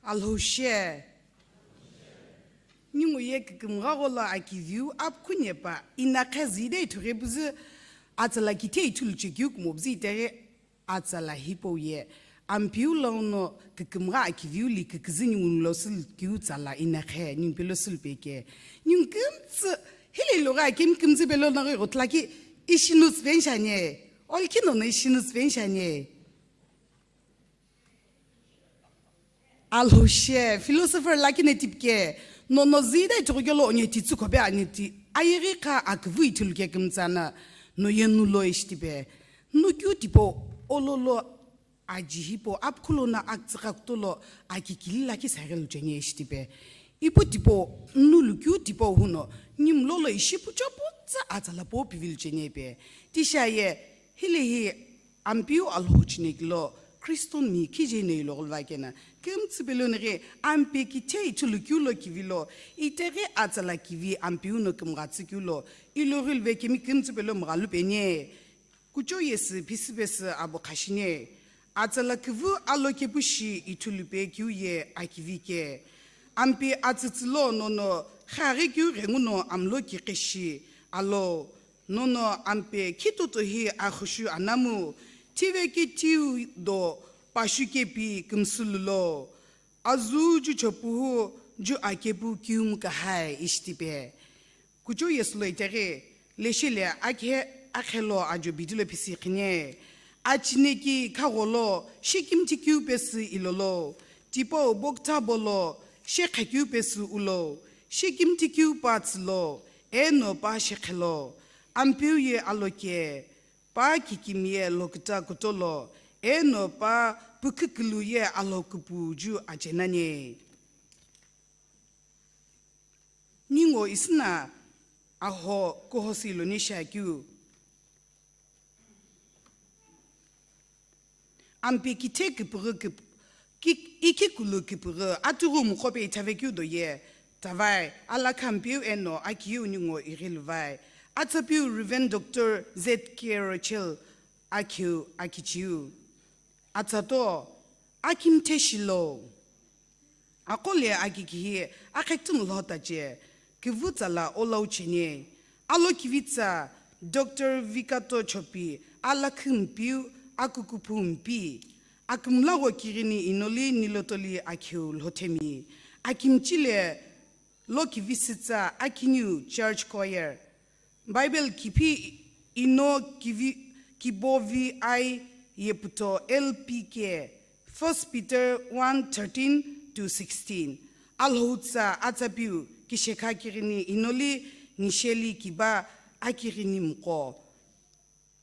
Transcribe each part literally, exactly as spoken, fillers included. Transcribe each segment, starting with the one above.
Alhou she. Ningu ye kükümgha gholo akiviu apkhu nepa, inakhe zide ithughi püzü atsala kithe ithulu chekeu kumo püzü itaghi atsala hipau ye. Ampeu lono kükümgha akiviu li küküzü ningu lo sülkeu tsala inakhe, ningu pelo sülpeke. Ningu kümtsü, hile logha kemi kümtsü pelo naghi ghotla ki ishinu tsüpenshane. Olkhi nono ishinu tsüpenshane. Alhou she, philosopher lakhi netipike, nono zida ithughi kelo onye titsü khope aneti, ayeghi kha aküvü ithulu ke kümtsü na, no ye nu lo ishitipe. Nu keu tipau ololo aji hipau apkhu lono aktsüka kutolo aki kili lakhi saghelu cheni ishitipe. Ipu tipau nu lukeu tipau huno, nimlolo ishi pucho putsü atsala po pivili cheni ipe. Tisha ye, hile hi Ampeu Alhou chinekilo, Christian mi khije no ilogholo va kena, kümtsü pelo nighi, ampe kithe ithulu keu lo kivilo, itaghi atsala kivi ampeu no kümgha tsü keu lo, iloghilo ve kemi kümtsü pelo mghalu penie. Kucho yesü phisipesü abu khashine, atsala küvü alo kepu shi ithulu pe keu ye akivi ke. Ampe atsütsü lo nono, khaghi keu ghenguno amlo ki qeshi, alo, nono ampe khitoto hi axüshu anamu, thive kethiu do pashu kepi kümsülu lo, azu ju chopuhu ju akepu kiumu kahai ishitipe. Kucho yesulo itaghi, leshile akhe akhelo ajo bidilo phisi khine. Achineki khagholo, shekimthi kiu pesü ilolo, tipau bokta bolo, shekha kiu pesü ulo, shekimthi kiu patsü lo, eno pa shekhelo, ampeu ye aloke, pa kikimi ye loküta kutolo, eno pa pükhükülu ye alokupu ju ajenane. Ningo isina aho kuhosi lo nisha keu. Ampe kithe kipüghü kip-, ki-, ikikulu kipüghü atughu muqo pe ithave keu do ye, tavai, alakha ampeu eno akiu ningo ighiluvai. Atsapeu Reverend Doctor Z K Rochelle akiu akichiu. Atsato, akimthe shilo. Aqo le akikihi akhekütüno lhotache, küvü tsala olau cheni, alo kivitsa, Doctor Vikato Chopi, alakhu mpiu, akukuphu mpi, akümlagho kighini inoli nilotoli akhiu lhothemi, akimchi le lo kivisitsa akiniu church choir, Bible kiphi ino kivi-, kibo vi ai yeputo L P K, First Peter one thirteen to sixteen. Alhou tsa atsapiu kishekha kighini inoli nisheli kiba akighini mqo.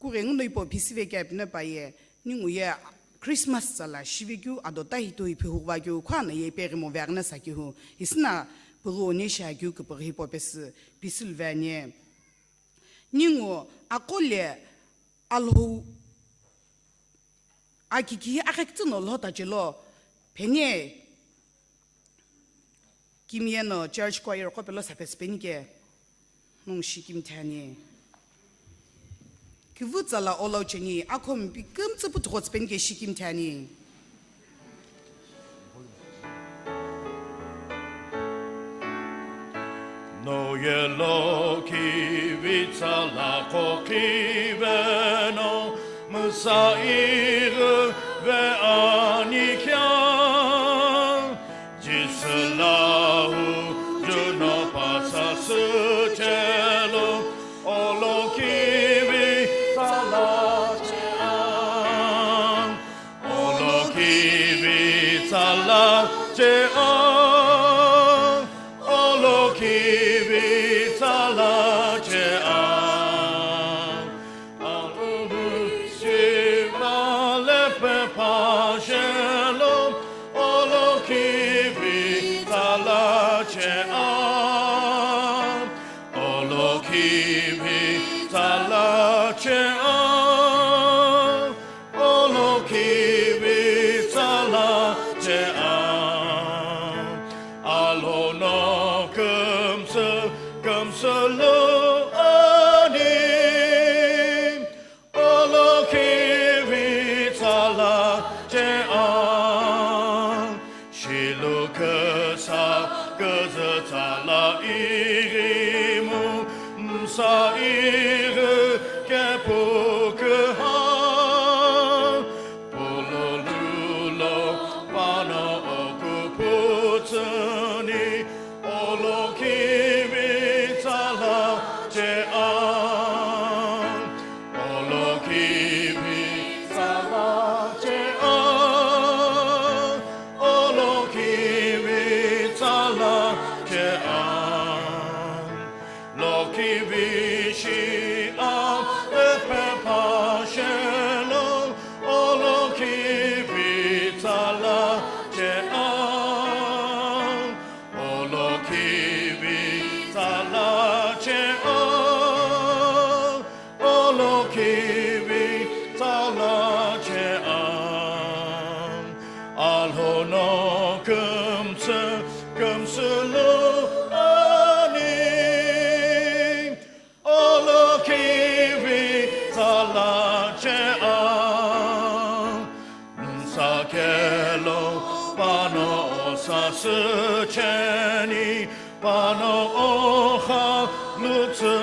Kughengu no ipo phisive kea pino paye, ningu ye Christmas tsala shivekeu ado tahito iphi hughuva keu khuana ye ipe ghimo veaghina sakeu, isina pughu onisha keu kupughi hipau pesü pisilu ve anie. Ningu aqo le Alhou akikihi aghekütüno lhota chelo phenie. Kimiye no church choir qo pelo sapesü penike. Nung shi kimthe ani. Küvü tsala olau cheni, akho mpi kümtsü puthughotsü penike shi kimthe ani. No yelo kivi tsala qo kive no, müsa ighi ve ani kea. Jisü lau juno pasasü chelo, olo kivi tsala chea. Olo kivi tsala chea. Olo kivi tsala chea. Alu shiva lepe pajelo, olo kivi tsala chea. Olo kivi tsala chea. Olo kivi tsala chea. Alo no kümsü, kümsülu ani. Olo kivi tsala chea. Shi Iluküsa küzütsa la ighimu, msa ighi kepuküha, pulululo pano okuputsüni, olokivitsa la chean. Olokivitsa la chean, olokivitsa la chean. Lokivishi a lepe pashelo, olokivitsa la chean. Olokivitsa la chean, olokivitsa la chean. Alhou no kümtsü kümsülu ani. Olokivitsa la chean, msa kelo pano osasü cheni, pano oha lutsü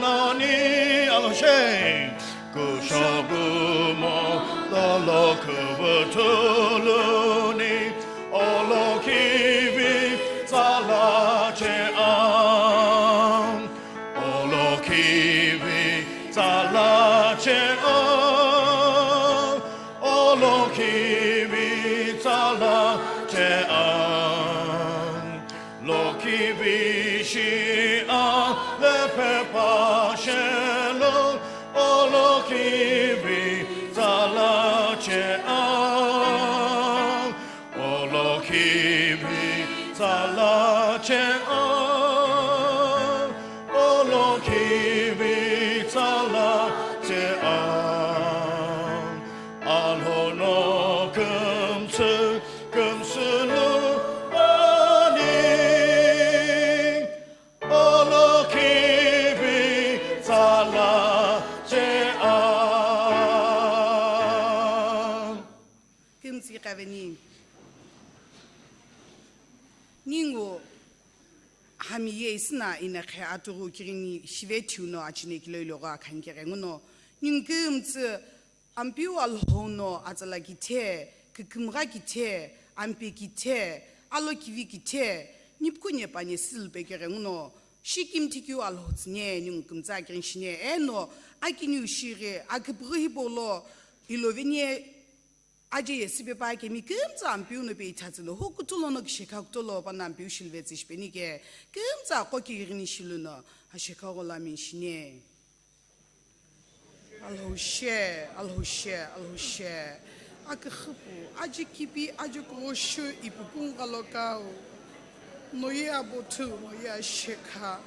nani. Alhou she, kushogumo tolo kuvutuluni, olokivitsa la chean. Olokivitsa la chean, olokivitsa la chean. Lokivishi a lepe pashelo, olokivitsa la chean. Olokivitsa la chean, olokivitsa la chean. Alhou no kümtsü kümsülu ani. Olokivitsa la chean. Kümtsü kaveni. Ningu hami ye isina inakhe atughu kirini shive thiu no achine kilo ilogo akhan kere nguno. Ningu kümtsü Ampeu Alhou no atsala kithe, kükümgha kithe, ampe kithe, alokivi kithe, nipuku nepane silpe kere nguno, shikimthi keu Alhou tsüne, ningu kümtsü akirini shine, eno, akiniu shighi, aküpüghü hipau lo, iloveni ye, aje ye sipe pa kemi kümtsü Ampeu no pe ithatsü lo, hu kutulo no kishekha kutulo, pano Ampeu shiluvetsü shipeni ke, kümtsü aqo kirini shilu no, ashekha ghola mini shine. Alhou she, Alhou she, Alhou she. Aküxüpu, aje kipi, aje kughoshu ipukungu ghalo kau. No ye abothu, no ye ashekha.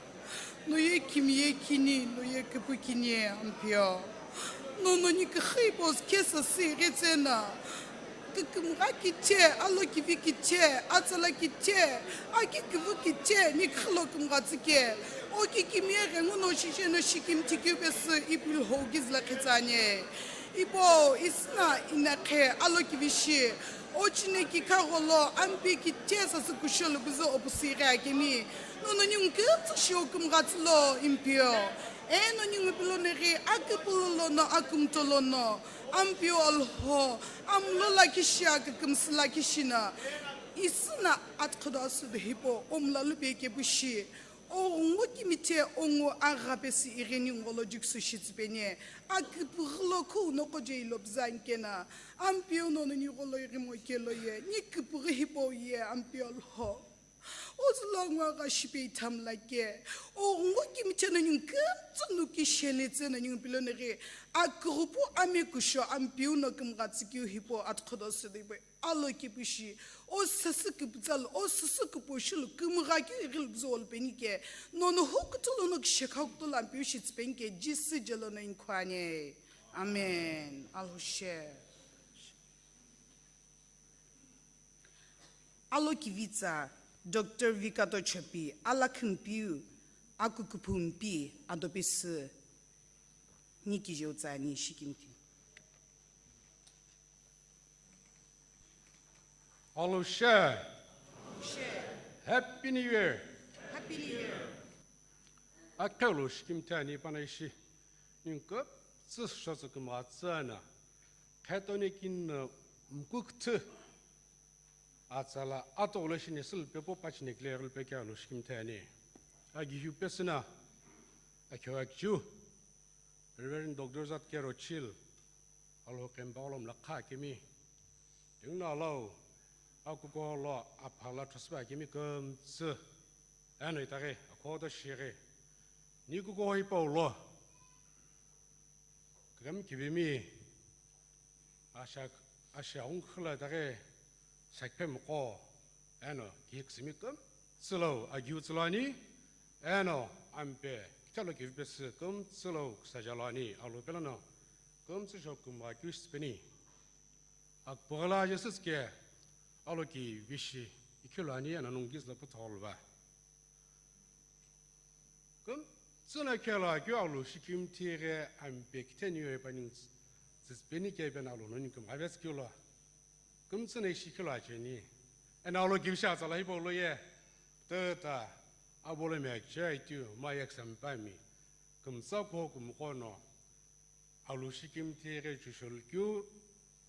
No ye kimiye kini, no ye küpükini, Ampeu. No, no ni küxü hipau kesa si ghetsena. Kükümgha kithe, alokivi kithe, atsala kithe, aki küvü kithe, niküxü lo kümgha tsüke. O kikimiye ghenguno shisheno shikimthi keu pesü ipu Alhou kizü lo khetsüani. Ipo, isina inakhe alokivi shi, o chine kikha gholo, ampe kithe sasü kusholu püzü o pusi ghi akemi. Nono ningu kümtsü shi o kümgha tsülo Ampeu. Eno ningu piloneghi aküpülü lono, akümtho lono. Ampeu Alhou, amlo lakhi shi, akükümsü lakhi shi no. Isina atqhodo asüdo hipau, omla lupe kepu shi. O ngu kimithe, o ngu agha pesü ighini ngolo juksu shitsüpeni. Aküpüghü lo khu noqo je ilo püzü ankena. Ampeu nono ni gholo ighimo kelo ye, ni küpüghü hipau ye, Ampeu Alhou. O zülo ngu agha shipe ithamla ke. O ngu kimithe no ningu kümtsü nu ki shele tsü no ningu piloneghi. Aküghupu amekusho Ampeu no kümgha tsükeu hipau atqhodo südo hipau. Alokipu shi. O sasü küpütsa lo, o sasü küpüshu lo, kümgha keu ighi lo püzü olu peni ke. Nono hu kutulo no kishekha kutulo Ampeu shitsüpeni ke, Jisü je lono inkhuani. Amen. Alhou she. Alokivitsa, Doctor Vikato Chopi, Alakhümpiu, Akukuphumpi, Adopesü, ni kijeu tsüani shikimthi. Alhou she, Happy New Year. Happy New Year. Akhelo shikimthi ani pana ishi. Ningu tsü shotsü kümgha tsü ana. Khetoni kin mkukthü. Atsala atolo shini sülpepo pachine clear lpe kya lo shikimthi ani. Agi hu pesina. Akhewa kichu. Reverend Doctor Zat Kero Chil. Alo kemba olom lakha kemi. Tingna lo. Akuko lo aphala thosba kemi kümtsü. Ano itaghi, akhoto shighi. Ni kuko hipau lo. Kagami kivimi. Asha, asha ungkhula itaghi. Sakphe moko. Ano, kihiksimi kümtsü lo, agiu tsü lo ani. Ano, ampe, kithalo kivipesü kümtsü lo, kusaja lo ani. Alo pelano. Kümtsü shokuma kiu sipeni. Akpughala Jesus ke alo ki vishi ikhilo ani ana nungu kizla puthol va. Kümtsü na khelo akeu alo shikimthi ghe ampe kitheni yo epaning tsütsüpeni ke ben alo noni küm aves kilo. Kümtsü na ishi khilo acheni. Ena alo ki vishi atsala hipau lo ye. Tata abolo me acha itu ma yak sampami. Kümtsü ko kumkono. Alu shikimthi ghi chusholu keu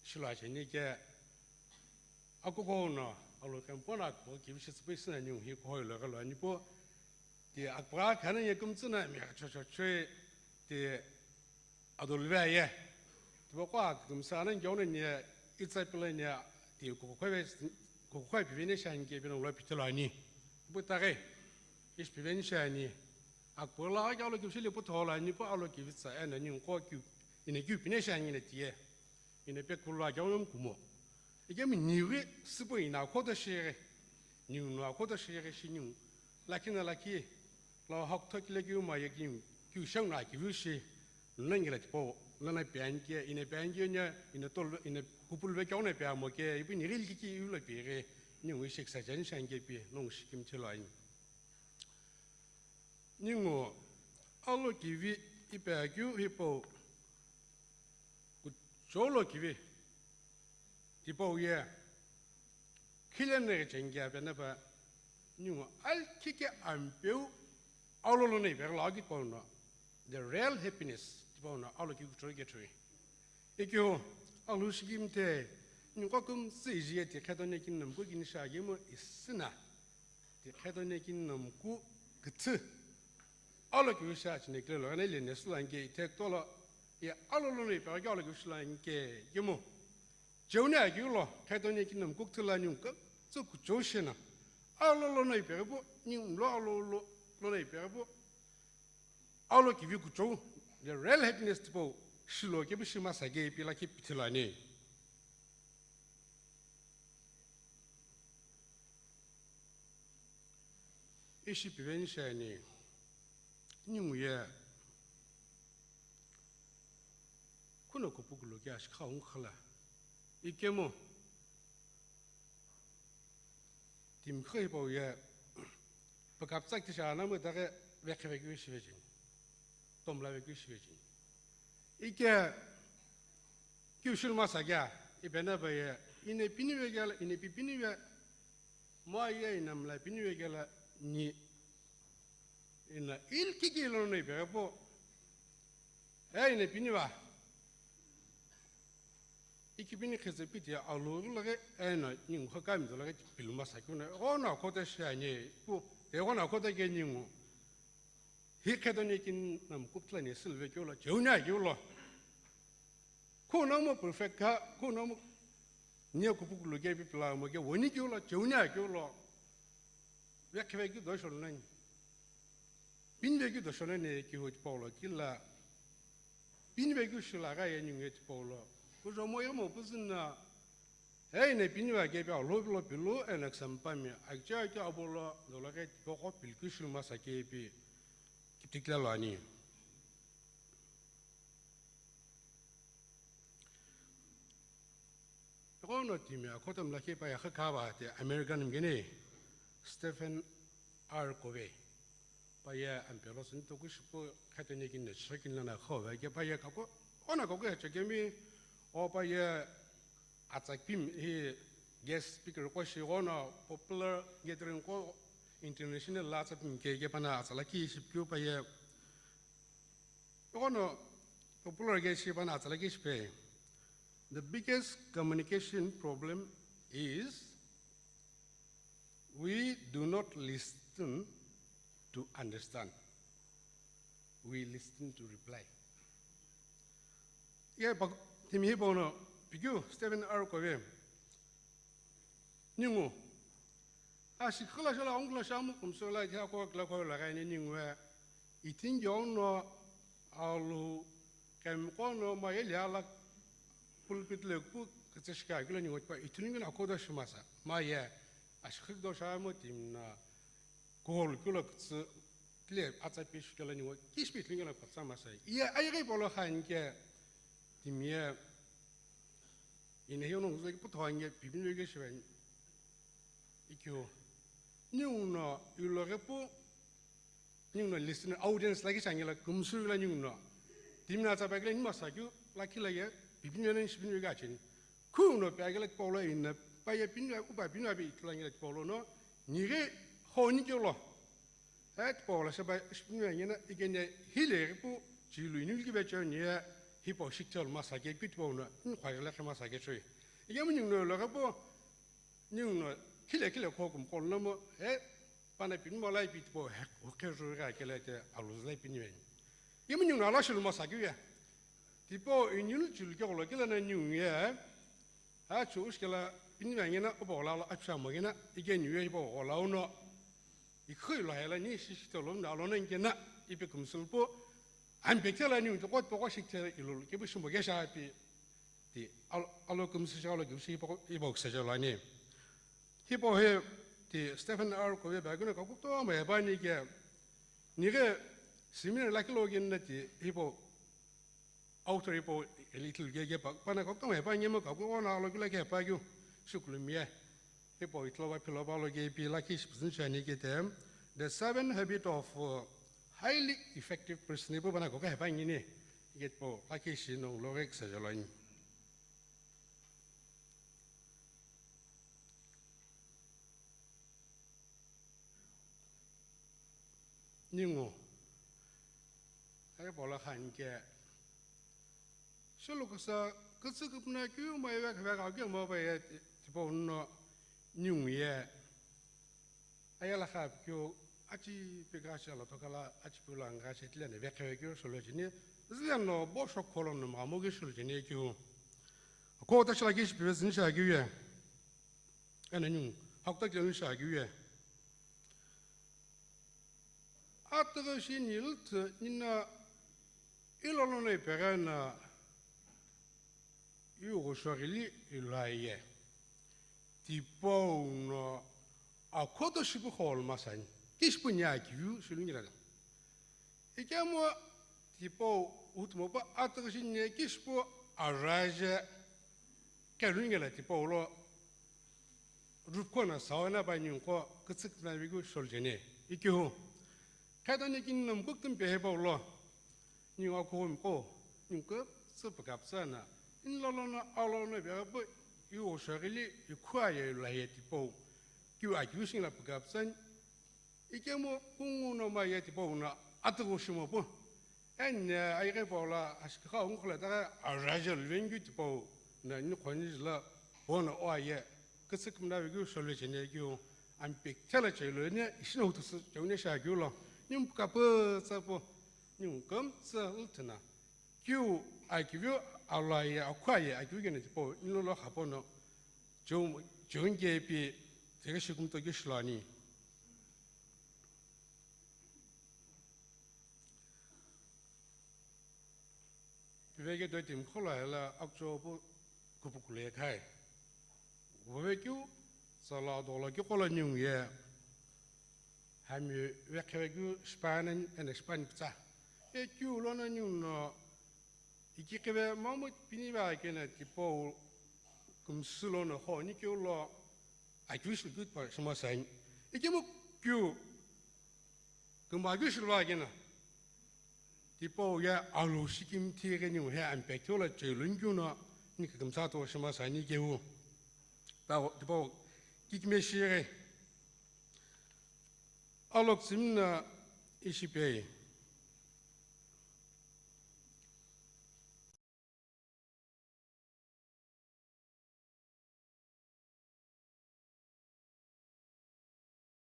shilo acheni ke akuko no alu kempona akuko kivishi tsüpü sina ningu hi kuhoi lo ghi lo ani pu. Ti akpugha khani ye kümtsü na mi achochochoi ti adolve aye. Tipaqo akümsa ana ngiyo na ni itsa pila ni ti kukukhoi ve, kukukhoi piveni shani ke pino lo pitilo ani. Pu taghi ishi piveni shani. Akpugha la akya lo kivishi le puthol ani pu alo kivitsa ena ningu ko kiu, ina kiu pine shani na tiye. Ina pe kulo akya lo kumo. Ikemi niwi sipu ina khoto shighi. Ningu no khoto shighi shi ningu. Lakhi na lakhi. Lo hok thokile kiu ma ye kiu, kiu shang na kiu shi. Nangila tipau. Nana pianke, ina pianke nya, ina tol, ina kupul ve kyau na pia mo ke, ipi ni ril kiki iu la pi ghi. Ningu ishi kisa chani shang ke pi, nungu shikimthi lo ani. Ningu, alo kivi ipi akeu hipau, kuchou lo kivi, tipau ye, khile neghi chengi ape na pa, ningu, alkhike ampeu, alo lo nei pe la ki kono, the real happiness, tipau no, alo ki kuchou ke chui. Ikeu, alo shikimthi, ningu kümtsü iji ye ti khetoni kingdom ku kini sha ye mo isina. Ti khetoni kingdom ku küthü. Alo kiu shi achine kile lo, ena ile nesu lanke, ithek tolo, ye alo lo no ipe alo kiu shi lanke, yemo. Cheuni akeu lo, khetoni kingdom ku küthü la ningu kümtsü kuchou shina. Alo lo no ipe pu, ningu lo alo lo, lo no ipe pu. Alo kivi kuchou, the real happiness tipau, shilo kepu shima sake ipi lakhi pithilo ani. Ishi piveni shani, ningu ye, kuno kupukulo ke ashikha ungkhala. Ikemo, timi kho hipau ye, pakaptsak tisha anamgha daghe vekhe vekeu shivecheni. Tomla vekeu shivecheni. Ike, kiu shulu masa kya, ipena pa ye, ina pinive kela, ina pi pinive, ma ye ina mla pinive kela, ni, ina ilkiki lono ipe po, e ina piniva. Ikipini kheze piti aluru laghi, ena ningu kha kami do laghi pilu masa keu na, ghono akhoto shi ani pu, te ghono akhoto ke ningu. Hi khetoni kingdom ku küthü la ni silve keu lo, cheuni akeu lo. Kuno mo perfect kha, kuno mo nie kupukulo ke pipila mo ke woni keu lo, cheuni akeu lo. Vekhe vekeu do shonani. Pinive keu do shonani keu tipau lo kila. Pinive keu shila gha ye ningu ye tipau lo. Kujo mo ye mo püzü na. He ina pinive ke pe alo lo pilu ena kisampami. Akcha ke abolo dolo ke tipau ko pilu keu shulu masa ke pi. Kitikila lo ani. Ghono timi akhoto mlakhi pa ye kha khava te American mgeni Stephen R. Covey. Pa ye ampelo sini toku shipu khetoni kini chekini lana khova ke pa ye kako, ona kako ye chekemi, o pa ye atsakpim hi guest speaker qo shi ighono popular gathering qo international la tsapimke kepana atsa lakhi shipikeu paye. Ighono popular guest shipana atsa lakhi shipe. The biggest communication problem is we do not listen to understand. We listen to reply. Ye pa timi hipau no pikeu Stephen R. Covey. Ningu. Ashikhi la shala ongla shamu kumsula kya ko kla ko la gaini ningu. Itin yo no alu kemqo no ma yeli ala pulpit le ku kitsishika kilo ningu pa itin yo na kodo shimasa. Ma ye ashikhi do shamu timna. Koholu kilo kutsu tile atsa pi shukela ningu kish pi tlinga la patsa masai. Iya ayeghi polo khan ke timie ina hiyo nung zeki puto hange pipin wege shiwen. Ikyo. Ningu no yulo gepu ningu no listener audience lagi shangela kumsu la ningu no. Timna atsa bagla ni masakyu lakhi la ye pipin wege shipin wege achin. Khuno pe agela tipau lo ina, paye pinwa, upa pinwa pe itulangela tipau lo no, nighe khoni kelo. He tipau lo seba shipinwa ngena, igene hile ripu, chilu inul kibe chon ye, hipau shiktel masake, pi tipau no, in khwagela khe masake choi. Igemu ningu no lo ripu, ningu no, khile khile khokum kol namo, he, pana pinwa lai pi tipau, he, okhe joi ga kele te, aluz lai pinwa. Igemu ningu no ala shilu masake ya. Tipau inul chilu ke golo kila na ningu ye, Ha chu ushkela pini vangena upa ghola lo apsha mogena igeni ye ipa ghola uno. Ikhui lo hela ni shi shi tolo na lo na ngena ipe kumsul po. An bekela ni uto kot poko shikte ilul ke bu shimbo gesha pi. Ti alo kumsu sha lo ke shi ipa ipa ksa sha lo ni. Hipo he ti Stephen R. Covey ba guna ka kukto ma ba ni ke. Ni ge seminar la kilo gen na ti hipo Author hipau elithu ke ke pa pana ko kama pa nyema ka ko na lo kila ke pa kyu sukulu mie. Hipau itlo va philo va lo ke pi lakhi shi püzün shani ke te. The seven habit of uh, highly effective person hipau pana ko ka pa ngini. Ke po lakhi shi nong lo ke sa jalo ni. Ningu. Ai bola khan ke. Sulu kasa, katsu kupna kyu mai vek vek au kyu mo ba ye tipo no ningu ye. Ayala khap kyu achi pika shala tokala achi pula nga se tile ne vek vek kyu sulu chini. Zile no bo shok kolon no ma mo ke sulu chini kyu. Ko ta shala ke shi pe zin sha kyu ye. Ena ningu. Hakta kyu sha kyu ye. Atüghü shi nilüthü nina ilolonai peghenü ighushoghili ilhaiye. Tipau no akhoto shipu khol masani. Kishpu nya kiu shilungila. Ikemu tipau utmopa atüghü shi nya kishpu araje kelungila tipau lo Rupkho na sawa na ba ningu ko kütsük na vigu shol jene. Ikihu. Khaitani kini no mkuk tum pehe ba ulo. Ningu akhu mko. Ningu ko tsü pukapsa na. In lolo na alo na bia bo. Yu o shagili ikhu aye la ye tipo. Kiu akhu sing la pukapsa. Ikemu kungu no ma ye tipau na atüghü shimopu. Ene ayeghi paula ashikha ungkhula ta araja lvengyu tipau na ni khoni jila bona o aye kütsük mna vegyu sholve chene gyu ampik tela chelo ne ishino hutusu chone sha gyu lo. Ni mkapu tsapu ni mkam tsa ultana. Kyu akivyu alaye akwaye akivyu gene tipau inolo khapono. Jung, jung gepi tega shikumto gishilani. Piveke do tim khola hela akcho pu kupukule khai. Vovekyu sala dola ki kola nyung ye. Hami vekhe vekyu spanan ene span pizza. E kyu lona nyung no Iki kive mamu pini va kena tipau kumsulo no ho ni kyo lo akyu shi gut pa shima sain. Iki mu kyu kumba akyu shi va kena. Tipau ya alu shikim ti geni he ampe kyo la chelun kyu no ni kumsa to shima sain ni keu. Tao, tipau kikime shighi. Alok tsimna ishi pei.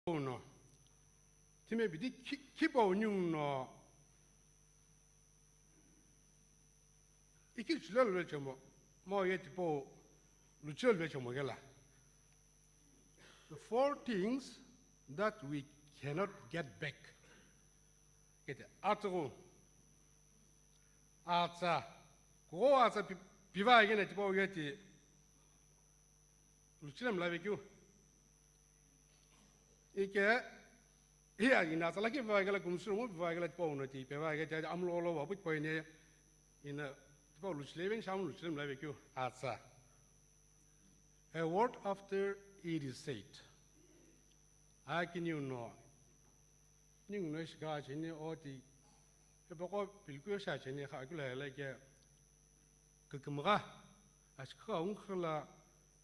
Uno. Time bidi ki-, kipa unyung no. Iki chile lue chemo. Mo ye tipau luchile lue chemo gela. The four things that we cannot get back. Kete, atsugu, atsa, kuo atsa pi-, piva agena tipau yeti, luchile mlave kyu. Ike, iya ina atsa laki piva agela kumsuru mo piva agela tipau no ti, piva agela ti, amlo lo wa put poine, ina tipau luchile ben sham luchile mlave kyu, atsa. A word after it is said. Akini uno. Ninguno shika cheni oti. Epoko pilku sha cheni kha akula hele ke. Kikimga. Ashka ungkhla,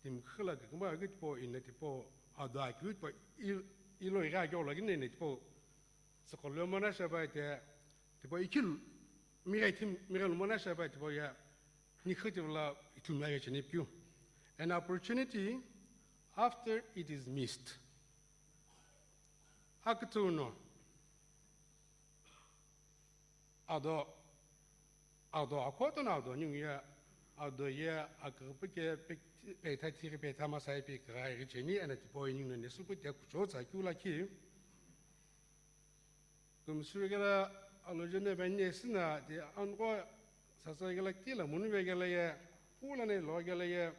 timkhla kikimga gitpo ina tipo. Ada gitpo il-, ilo iga gyola gine ne tipo. Tsükolomana shabaite, tipo, ikil, mirai tim, mirai lumana shabaite, tipo, ya, nikhativla itumla ya chenipkiu. An opportunity after it is missed. Akituno. Ado, ado, akoto na ado, ningu ya, ado ya, akapike, pe, pe, ta tiri, pe, ta masai, pe, kara, richeni, ana tipo, ningu ne, supu, te, kucho, tsa, kiu, la, ki. Kumsuru kela alojene bani sina ti anko sasa kela kila munu be kela ye, pula ne lo kela ye,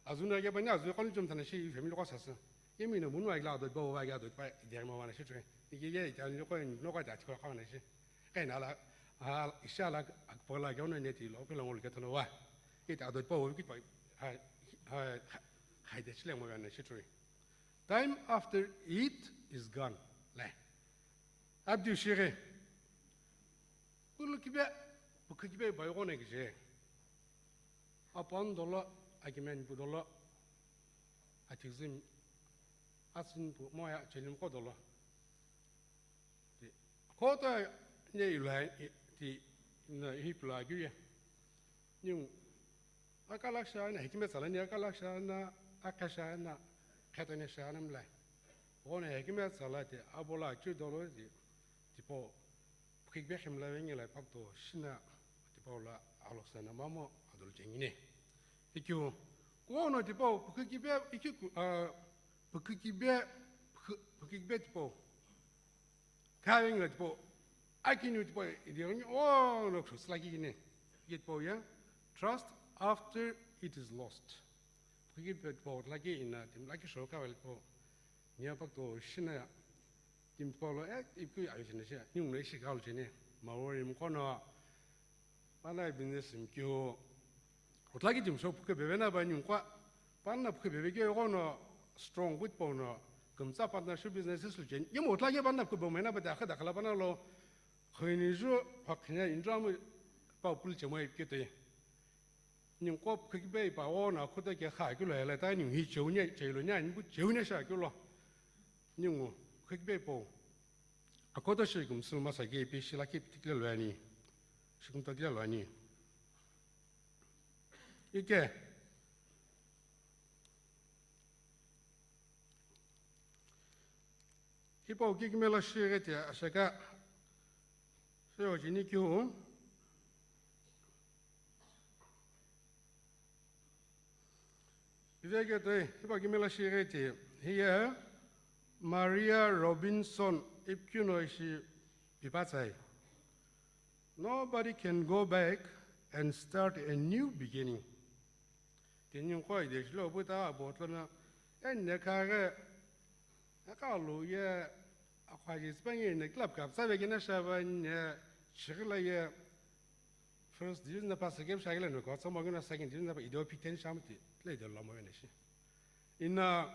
azuna ke bani azu kanu chum tana shi family ko sasa. Yemi no munu agla do bo wa ga do pa de ma wana shi tre. Ike ye ta ni ko no ko ta ti ko kana shi. Kai na la, ha, isha la, akpola ke ona ne ti lo, kela ngol ke tono wa. Ita do pa wo ki pa, ha, ha, ha, ha, de shi le mo wana shi tre. Time after it is gone. Le. Abdi shire. Kulu kibe, bukhu kibe bayo gone gije. Apan dolo, akimen bu dolo. Atizim, asin bu moya chelim ko dolo. Ti, kota ne ilai, ti, na hipla giye. Niu, akala shana, hikime tsala ni akala shana, akashana, khetane shana mlai. Gone hikime tsala te, abola chu dolo ti, tipo, pukikbe khimla wengi la pakto, shina, tipo la, aloksana mamo, adol jengine. Ikyu, kono tipo, pukikbe, ikiku, ah, pukikbe, puki-, pukikbe tipo, Kaweng la tipo, akinu tipo, idi rongi, oh, no, kusla kikine. Ye tipo ya, trust after it is lost. Kiki tipo, laki ina, tim laki shoka wal tipo, nia pak to shina ya. Tim tipo lo, eh, iku ayo shina shia, niu no ishi kalo shine. Ma worry mkono, Pana business mkyo. Otlaki jimsho phuke bebe na ba nyungkwa. Pana phuke bebe ke yogo no strong with po no. Kumtsa partnership businesses lu jen. Yemo otlaki pana phuke bebe na ba da kha da khala pana lo. Khoini ju phakhinya indra mu pa pul chemo ipke te. Nyungkwa phuke be pa wo na khuta ke kha kilo hele ta nyung hi cheu nya cheu lo nya ngu cheu nya sha kilo. Nyungu phuke be po. Akoto shi kumsü masa ke ipi shila ki tikile lwani. Shikumta kile lwani. Ike. Hipau kikimela shirete ashaka. Shiro jini kihu. Iveke toi, hipau kikimela shirete. Hiya Maria Robinson ipkino ishi pipatsai. Nobody can go back and start a new beginning. Tini koi de shilo buta abotlo na, enne kare, akalu ye, akwaji spangi ne club cup sabe kina shaba ne, shirila ye, first division na pasa game shagila no ko, tsamo gina second division na pa ido piten shamti, le ido lomo ne shi. Ina,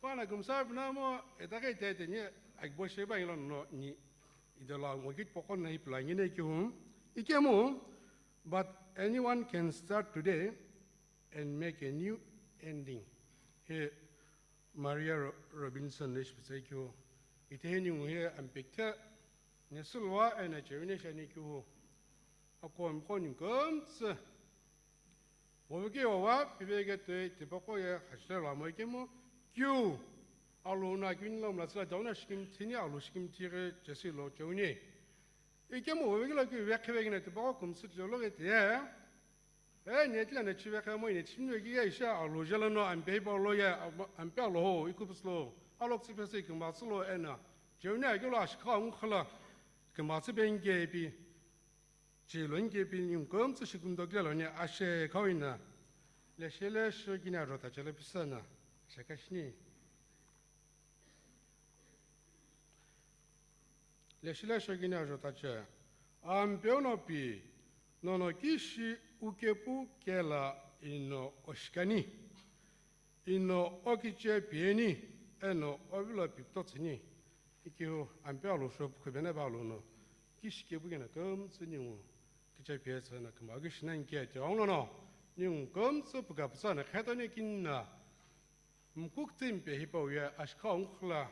Pana kumsa pina mo, eta kai te te nye, agbo sheba ilo no ni, idola mo git pokon na ipla ngine ki hum, ike mo, but anyone can start today and make a new Ending. Hi Maria Ro-, Robinson no ishi pütsa keu. Itehi ningu hi Ampikithe Nesulwa eno Cheune shiani keu. Akumiqo ningu kümtsü. Wovike wawa, piveke toi, tipaqo ye, hachile lo amo ikemu, keu. Alu na keu ni lo mla tsila dauna shikimthi ni, alu shikimthi ghi Jesi lo Cheune. Ikemu wovike lo keu vekhe vekina tipaqo kümtsü tilo ghi tiye. E, netila na chive kha mo ine chimno ki ya isha alu jela no ampe pa lo ya, am-, ampe alo ho, ikupus lo, alok tsi pese ki matsu lo ena. Cheune agi lo ashika ungkhala, ki matsu benge pi, chi lo nge pi ningu kümtsü shikumdo kila lo ne ashe kawina. Leshele shogina rota chela pisana, shakashni. Leshile shogini ajotache, Ampeu no pi, nono kishi ukepu kela ino oshikani, ino okiche pieni, eno ovilo piptotsini, ikiu Ampeu alu shopukhu bene ba alu no, kishi kepu kena kümtsü ningu, kiche pietsü na kümba kishi na nge te onglono, ningu kümtsü puka putsa na khetoni kinna, Mkuktimpe hipau ye ashika ungkhula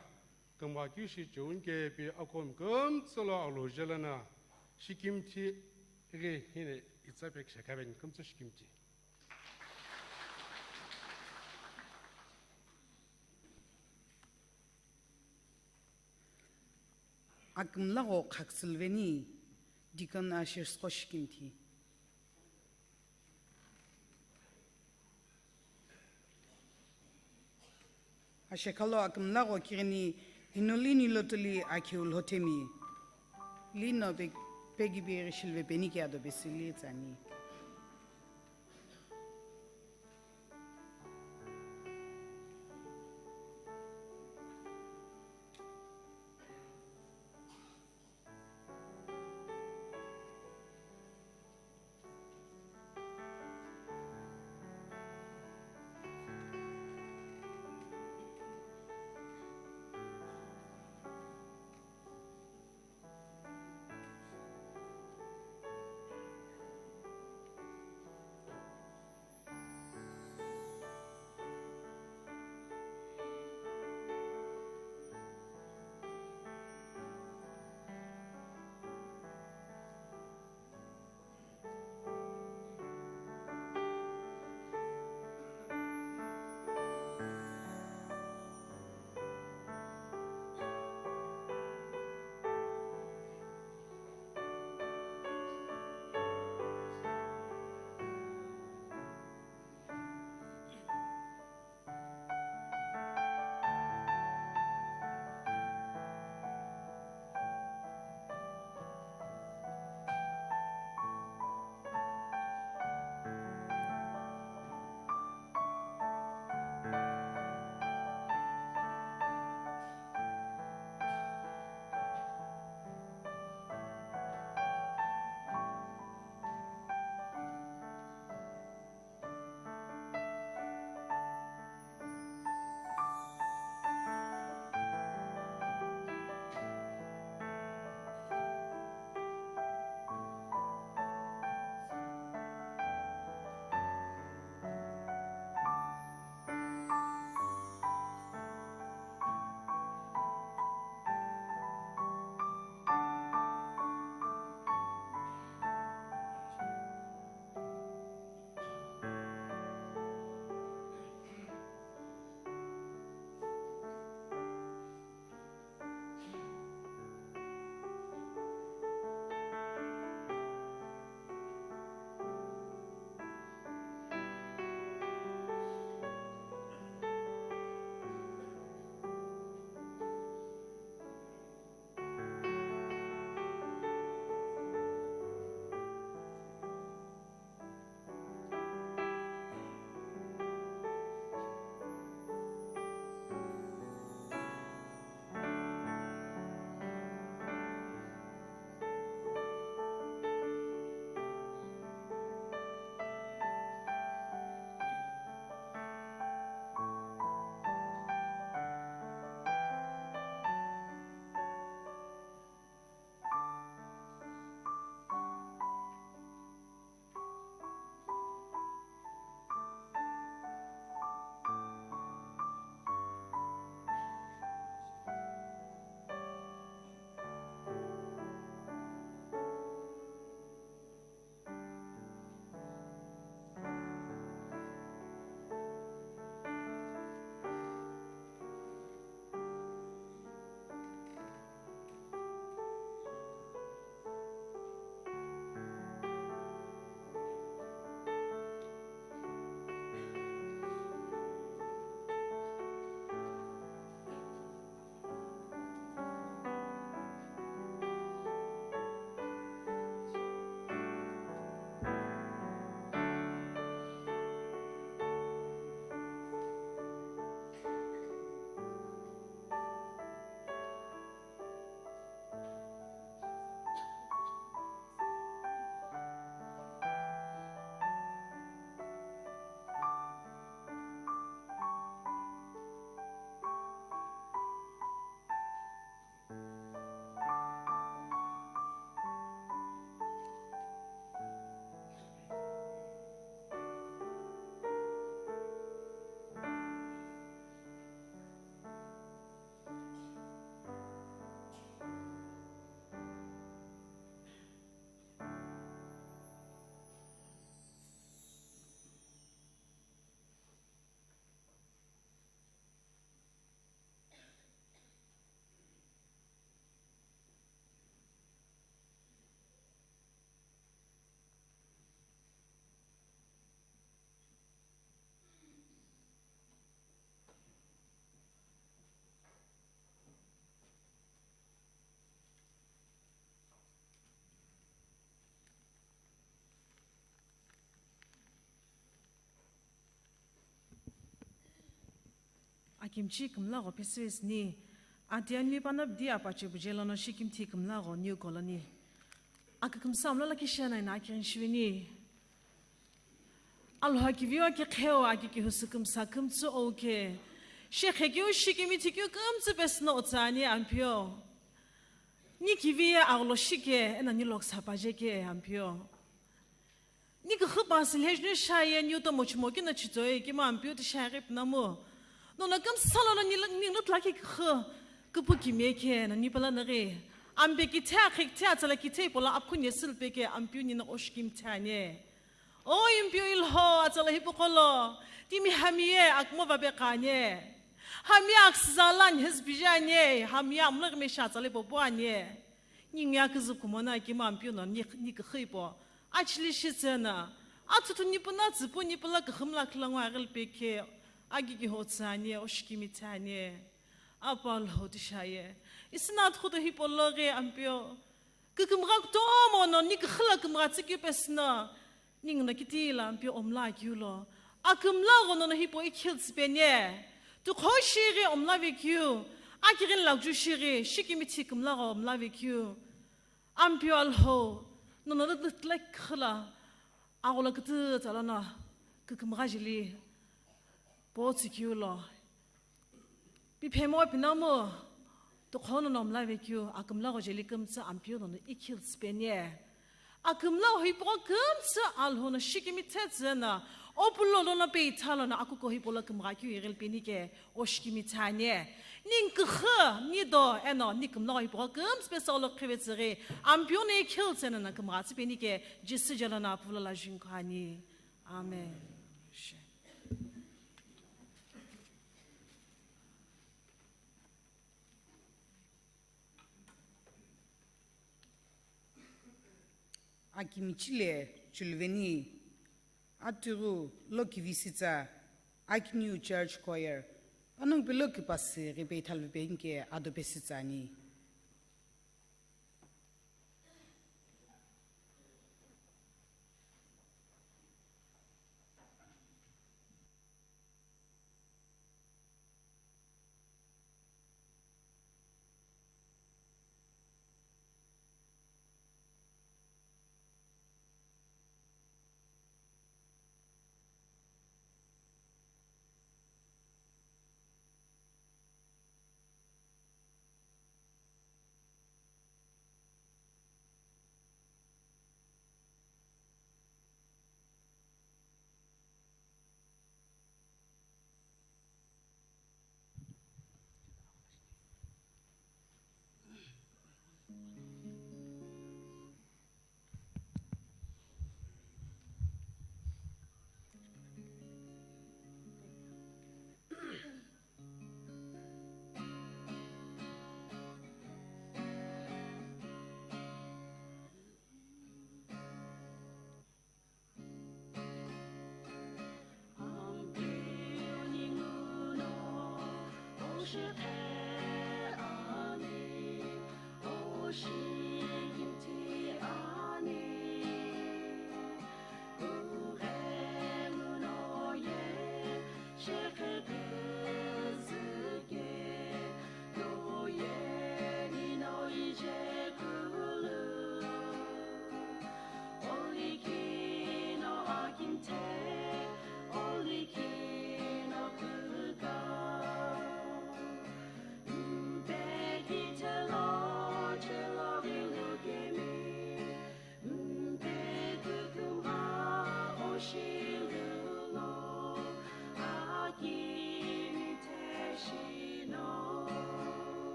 kümgha keu shi cheu nkepi akomi kümtsü lo alu jelana shikimthi ghi hine itsa pekisha khaven kümtsü shikimthi. Akümla gho khaküsülveni, Deacon Ushers qo shikimthi. Ashekhalo akümla gho kighini inulini lotuli akhiu lhothemi. Lino pe-, pegibe rishilve penike ado besili tsani. Kimchi kümlagho pesüvesüni, ati anmi pano pidi apache buje lono shikimthi kümlagho New Colony. Akükümsa mla lakhi shena ina akirin shiveni. Alhou kiviu aki kheo aki kihusu kümsa kümtsü ouke. Shekhe kiu shikimithi kiu kümtsü pesüno otsani Ampeu. Ni kivi ye agholo shike, ena ni loksa paje ke Ampeu. Ni küxü pasi lhejuni shaye niu tomo chimo kina chitoi kima Ampeu ti shaghi pinamu. Nono kümsa lono ni, ni nutla ki küxü küpu kimie ke na ni pala naghi. Ambe kithe akhe kithe atsala kithe ipola aphu ni silpe ke Ampeu ni na oshikimthi ane. O Ampeu ilho atsala hipu kolo. Timi hamiye akmo vabe kanye. Hamiye aksizala ni hezbijanye. Hamiye amlak mesha atsala popo anye. Ningu ya küzü kumona kima Ampeu no ni, ni küxü ipo. Achili shitsena. Athutu nipuna tsüpu nipula küxümla khülangu aghili pekhe. Agigi hotsü anye, oshikimithi anye. Apa Alhou ti shaye. Isina athutu hipologe Ampeu. Kükümgha kutomo no ni küxüla kümgha tsükeu pesüno. Ningu no kitila Ampeu omla kiu lo. Akümlagho nono hipau ikhiltsü penie. Tukho shighi omla vekeu. Akirin lakju shighi, shikimithi kümlagho omla vekeu. Ampeu Alhou, nono lütlek khüla. Agholo kütü tsala no. Kükümgha jeli. Potsü kiu lo. Piphemo pinamu, tukhono nomla vekeu, akümlagho jeli kümtsü Ampeu nono ikhiltsü penie. Akümlagho hipau kümtsü Alhou no shikimithetsü na, opulo lono peitha lono akuko hipau lo kümgha keu ighili peni ke, oshikimithi anie. Ni küxü, ni do, eno, ni kümlagho hipau kümtsü pesü olo khivetsüghi, Ampeu no ikhiltsü na kümgha tsü peni ke, Jisü jelo no apulo la jingkhani. Amen. Akimichile chuluveni atiru lokivisitsa Aki New Church Choir panongu pelo kipasi ghipe ithalu penike ado pesitsani.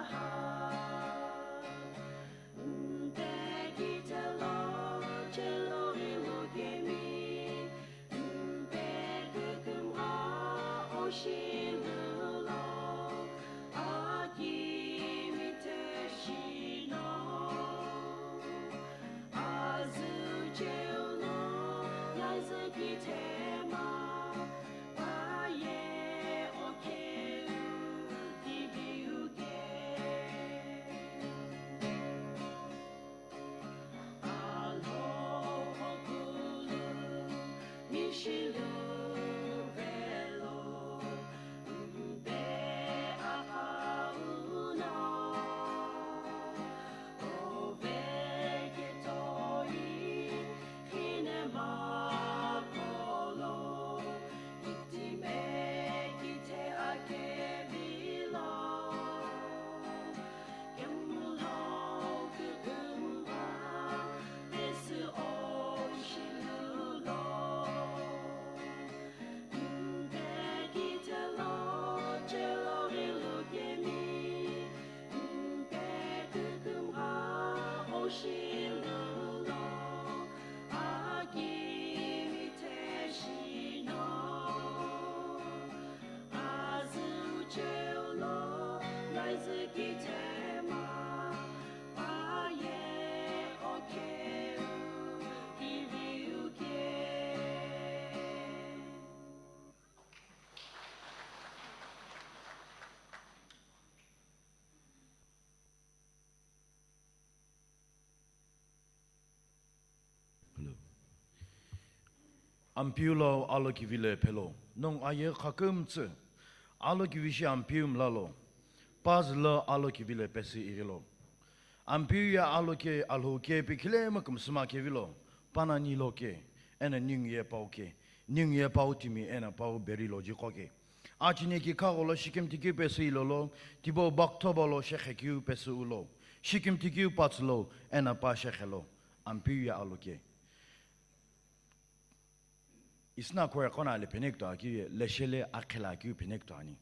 Hello. Ampeu lo alokivi lo phelo, nongu aye khakümtsü, alokivi shi Ampeu mlalo, pazü lo alokivi lo pesü irilo. Ampeu ye aloke Alhou ke pikhilemü kümsüma kevilo, panani loke, eno ningu ye pau ke, ningu ye pau timi eno pau beri lo jiqo ke. Achine ki khagholo shikimthi keu pesü ilolo, tipau bakthobo lo shekhe keu pesü ulo, shikimthi keu patsülo, eno pa shekhe lo, Ampeu ye aloke. Isna khore qona le phenekto akeu ye, leshele akhela akeu phenekto ani.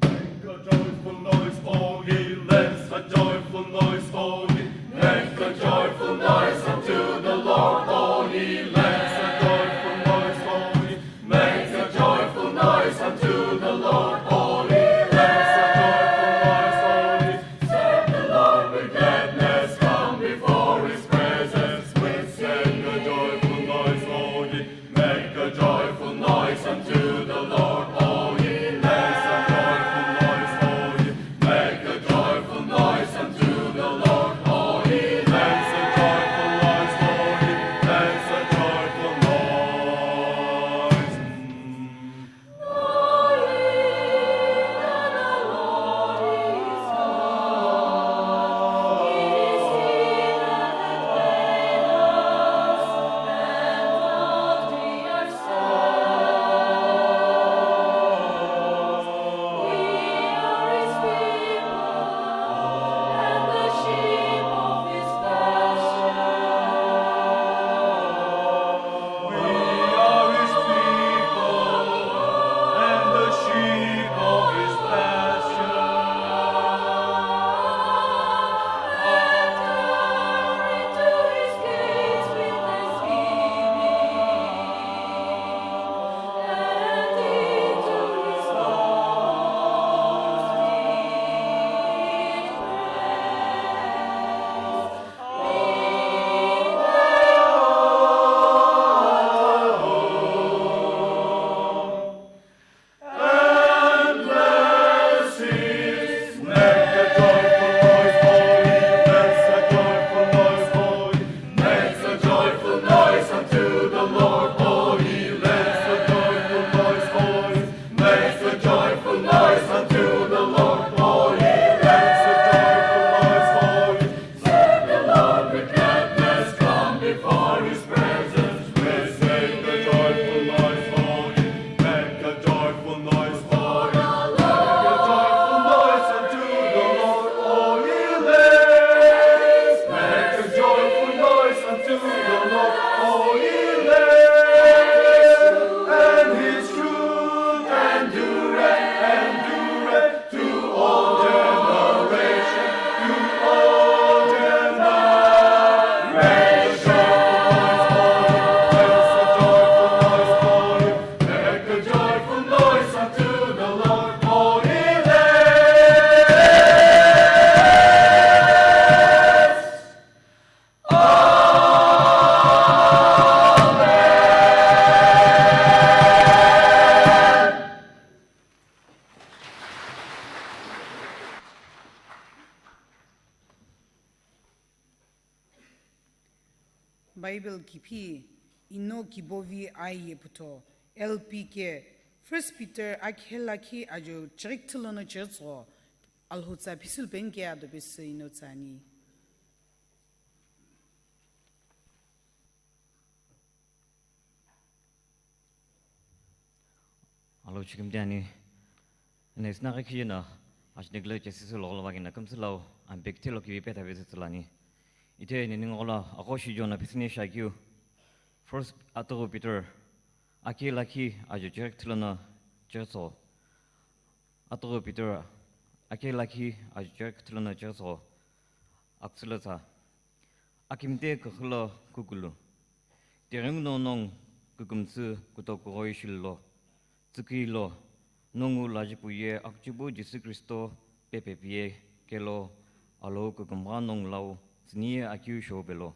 Make a joyful noise, O ye lands, a joyful noise, O ye. Make a joyful noise unto the Lord, O ye lands, a joyful noise, O ye. Make a joyful noise unto the Lord, O ye lands, a joyful noise, O ye. Serve the Lord with gladness, come before his presence with singing. A joyful noise, O ye. Make a joyful noise unto the Lord, O ye lands, a joyful noise, O ye. Make a joyful noise unto the Lord, O Bible kiphi ino kibovi ai ye pütho, L P K, First Peter akhe lakhi ajo chirikthü lono chiritsügho, Alhutsa phisülu penike ado pesü ino tsüani. Alo chikimtiani. Ene isna ghi khijeno, ajini kile chesisü logolo vagina kümsülau, ampekithe lo kivi petha vetsü tsülani. Ithe ene ningu ghola, ako shi John-o pisüni shakeu. First Atughu Peter, akhe lakhi ajo chirikthü lono chiritsügho. Atughu Peter, akhe lakhi ajo chirikthü lono chiritsügho. Aktsülo tsa. Akimthe küxü lo kukulu. Tighenguno nongu kükümtsü kutokughoi shilolo. Tsükui lo, nongu lajipu ye akuchipu Jisü Kristo pepepi ye kelo, alo kükümgha nongu lau tsüni ye akeu shou pelo.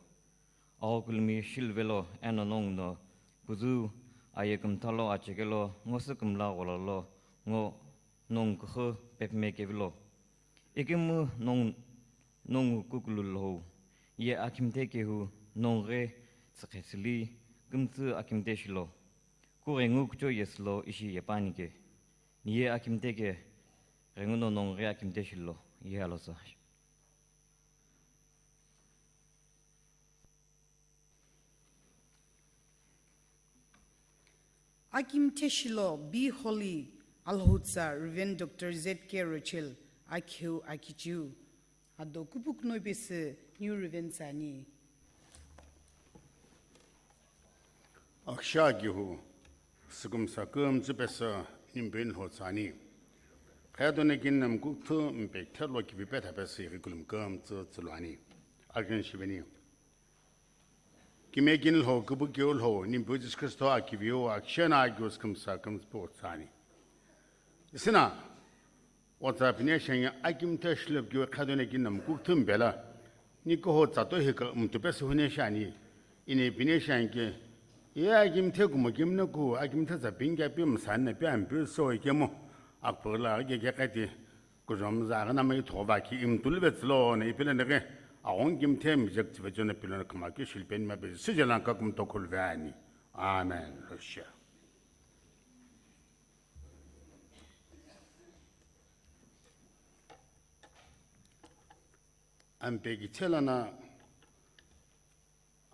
Aghokulumi shiluvelo eno nongu no, püzü aye kümtha lo achekelo, ngo sü kümla ghola lo, ngo nongu küxü pepime kevilo. Ikemu nongu, nongu kukulu lou, ye akimthe kehu nongu ghi tsükhesüli kümtsü akimthe shilo. Kughengu kucho yesülo ishi yepanike. Ni ye akimthe ke, ghenguno nongu ghi akimthe shilo, ye alosa. Akimthe shilo, Be Holy, Alhutsa, Reverend Doctor Z K Rochelle, akheu akichiu. Ado kupukuno pesü New Reverend tsüani. Aksha kihu, sükümsa kümtsü pesü nimbin ho tsüani. Khayadone kin nam kukthü mpek thelo kivi petha pesü ghi kulum kümtsü tsüluani. Akin shiveni. Kime kin lho, kubu kiu lho, nimbu Jisü Kristo akiviu, akshena akiu sükümsa kümtsü po tsüani. Isina, otsa pine shengi akimthe shilop kiu khadone kin nam kukthü mpela, ni koho tsato hika mtu pesü hune shani, ine pine shengi, ye akimthe kumo kimne ku, akimthe tsa pingya pi msanna pi ampi so ikemo, akpurla age ke kati, Kuzomza aghi namai thova ki imtulu vetsülo na ipilani ghi, aghongu kimthe mijek tsüvechona pilona khama keu shilpeni ma pesü süjelan kakum tokhulu veani. Amen. Russia. Ampekithe lono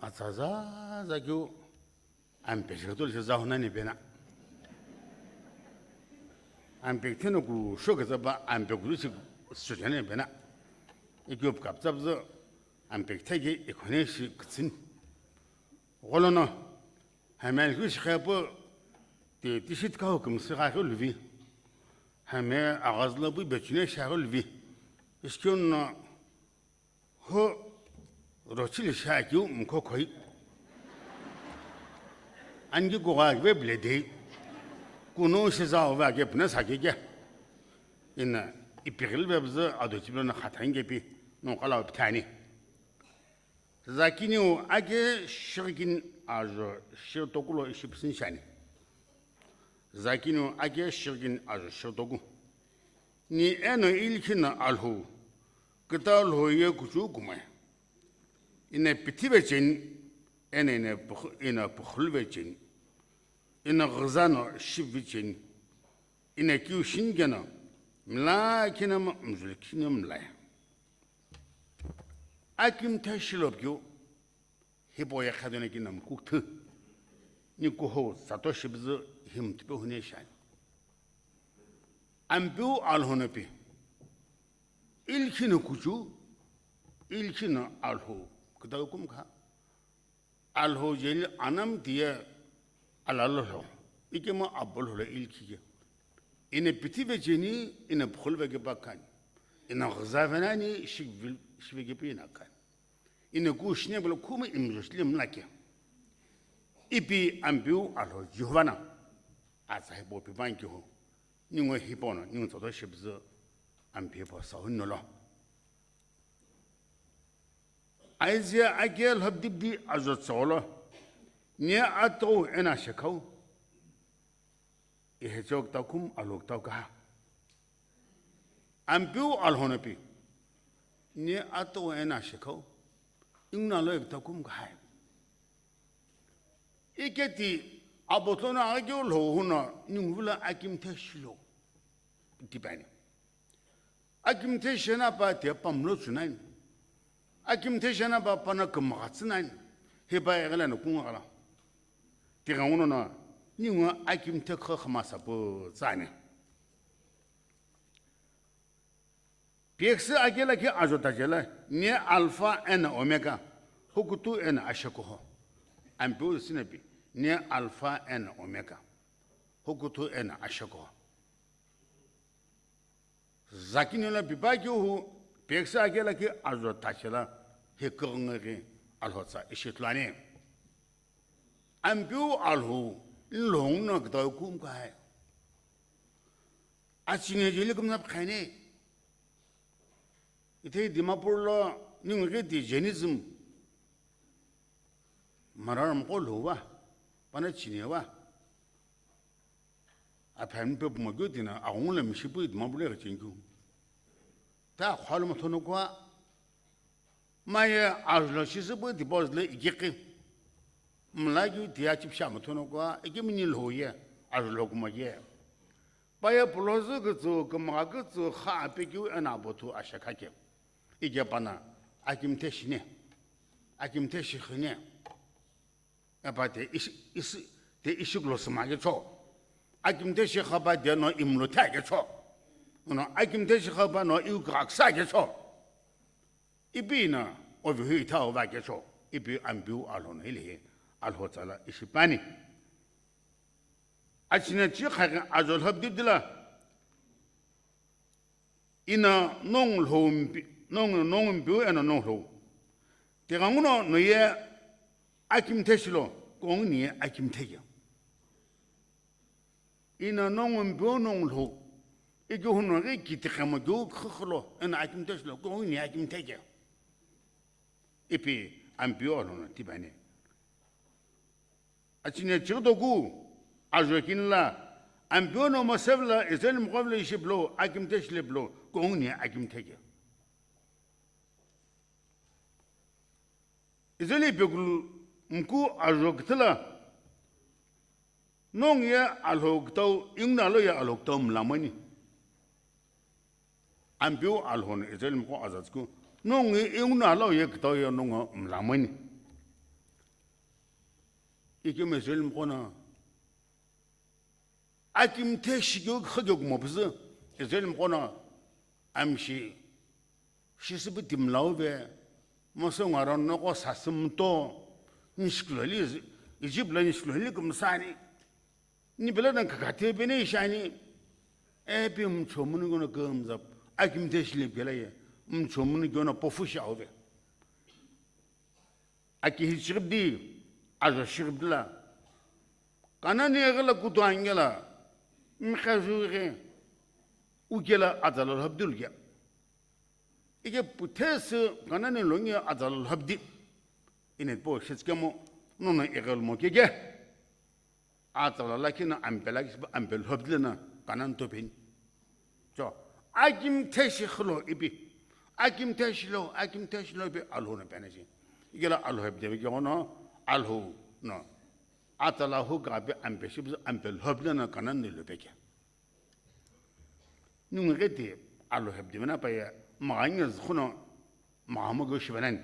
atsa zaza keu, ampekithe shi zahunani pena. Ampekithe no kusho ketsü pa ampekithe shi sujani pena. Ikeu kaptsapzü ampekithe ke ikhone shi kütsüni. Gholono, hami alhou shi khepu, ti, tishi tikahu kümsü gha keu luvi. Hami aghazülo pu bechune shi gha keu luvi. Ishi keu no, ho, rochili shi akeu mkhokhoi. Angi kugha kive bledei. Kunu shi zau va ke pune sa ke ke. Ina, ipighil vebzü ado chibilo na khathange pi, no kala pithani. Zakiniu ake shirkin ajo shirtoku lo ishi püsünshani. Zakiniu ake shirkin ajo shirtoku. Ni eno ilkhino alhou, kütau lhou ye kuchu kumoi. Ina pithive cheni, eno ina pükh-, ina pükhülüve cheni. Ina ghüzano shivi cheni. Ina kiu shinikeno, mla khinama mzul khino mlai. Akimthe shilop keu, hipau ye khadone kin nam kukthü, ni kuhou sato shibzü himthipe hune shani. Ampeu alhono pi, ilkhino kuchu, ilkhino alhou, kütau kumkha. Alhou jeli anam tiye alalo lho, ikemu abol holo ilkhike. Ina pithive cheni, ina pükhülüve kepa khan. Ina ghüzave nani shikvil-, shiveke pi ina khan. Ina ku shine bolo khumu imjo shile mlake. Ipi ampeu alhou Jehovah na. Atsa hipau pi pankihu. Ningu hipau no, ningu tsoto shibzü ampeu hipau sahun nolo. Isaiah ake lhobdibdi ajo tsügholo, ni atou eno shekhau, ihecheu kütau kum alhou kütau kaha. Ampeu alhono pi, ni atou eno shekhau, inguno alhou kütau kum kahai. Iketi abotho no aghi keu lhou huno ningu vilo akimthe shilo tipani. Akimthe shena pa te pamlo chunani. Akimthe shena pa pana kumgha tsünani. Hipa eghelano kungakhala. Tighenguno no ningu akimthe kho khama sapu tsani. Piyaküsü akela ki ajo tajela, ne Alpha and Omega, hukutu and ashakuho. Ampeu sinapi, ne Alpha and Omega, hukutu and ashakuho. Zakini la pipa ki hu, piyaküsü akela ki ajo tajela, he kugngeri alhotsa ishitlani. Ampeu alhou, nlhong no kutau kumkai. Achine jeli kumna pkhane. Ite Dimapur lo ningu ghi di Jainism. Mararam ko lhuwa, pana chinewa. Aphan pe pumo gyo dina, agung la mishipu Dimapur le gachin gyo. Ta khalo mathono kwa, maye ajlo shisüpü deposit le ikikhi. Mla keu tiya chipsha mathono kwa, ikimini lho ye, ajlo kuma ye. Paye pulozu kütsü, kümgha kütsü, kha apekeu ena apothu ashakha ke. Ike pana, akimthe shine, akimthe shikhine. Epa te ishi, ishi, te ishiklo sima ke cho. Akimthe shikhapa de no imlo tha ke cho. No akimthe shikhapa no iu kraksa ke cho. Ipi na ovi hui tha ova ke cho. Ipi ambiu alhon hili he. Alho tsala ishipani. Achine chi khaghi ajo lhobdidila. Ina nong lhou mpi-, nong, nong mpiu eno nong lhou. Tighenguno no ye akimthe shilo, kong ni ye akimthe ye. Ina nong mpiu nong lhou. Iki huno ghi kitikhemo gyu khukhlo, ena akimthe shilo, kong ni ye akimthe ye. Ipi ampiu ono no tipani. Achine chighidoku, ajo kinla, ampeu no Moshe vilo Israel mqo vilo ishi pilo, akimthe shile pilo, kong ni akimthe ke. Israel ipekulu mku ajo kithila, nong ye alho kutau, ingna lo ye alho kutau mlamani. Ampeu alhon Israel mqo azatsku, nongi inguna lau ye kutau ye nongo mlamani. Ikemu Israel mqo na, akimthe shikeu khakeu kumo püzü, Israel mqo na, amshi, shisüpü timlau ve, Moshe ngaro noko sasümto, nishiklo li, Egypt la nishiklo li kumsani. Ni pela na kakathe pene ishani. Epi mchomunu gono kumzap. Akimthe shile pela ye. Mchomunu gono pofu shauve. Aki hi chiribdi, ajo chiribdila. Kanani egela kutu angela. Mkhazu ghe. Ukela atala lhabdul gya. Ike puthesü Kanani longi atala lhabdi. Ine po shitskemo, nono egel mo kege. Atala lakina ampela kisiba ampel lhabdile na Kanan topeni. So, akimthe shi khilo ipi. Akimthe shilo, akimthe shilo ipi alho no pena shi. Ikela alho ipi debe ke ono, alho no. Atala hu gabe ampe shi, ampe lhabdile na Kanan ni lopeke. Nungu ghe ti alho ipi debe na pa ye, maga nge zikhuno, maga mo go shibanan.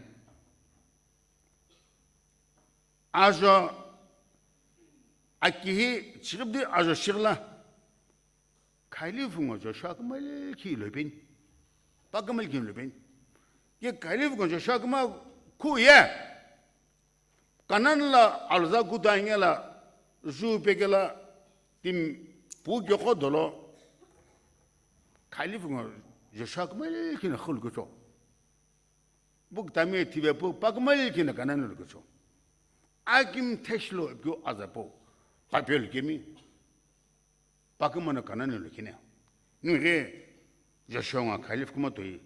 Ajo akihi chiribdi ajo shirla. Khalif ngo Joshua kmal khi lopen. Pa kmal khi lopen. Ye Khalif ngo Joshua kma khu ye. Kanan la alza kuta ngela ju pekela tim pu gyoko dolo. Khalif ngo Joshua kmal khi na khul kucho. Buk tami thive pu pakmal kina Kanan lo kucho. Akimthe shilo ipyo azapo. Papel kimi. Pakmana Kanan lo kine. Nunge Joshua nga Khalif kuma toi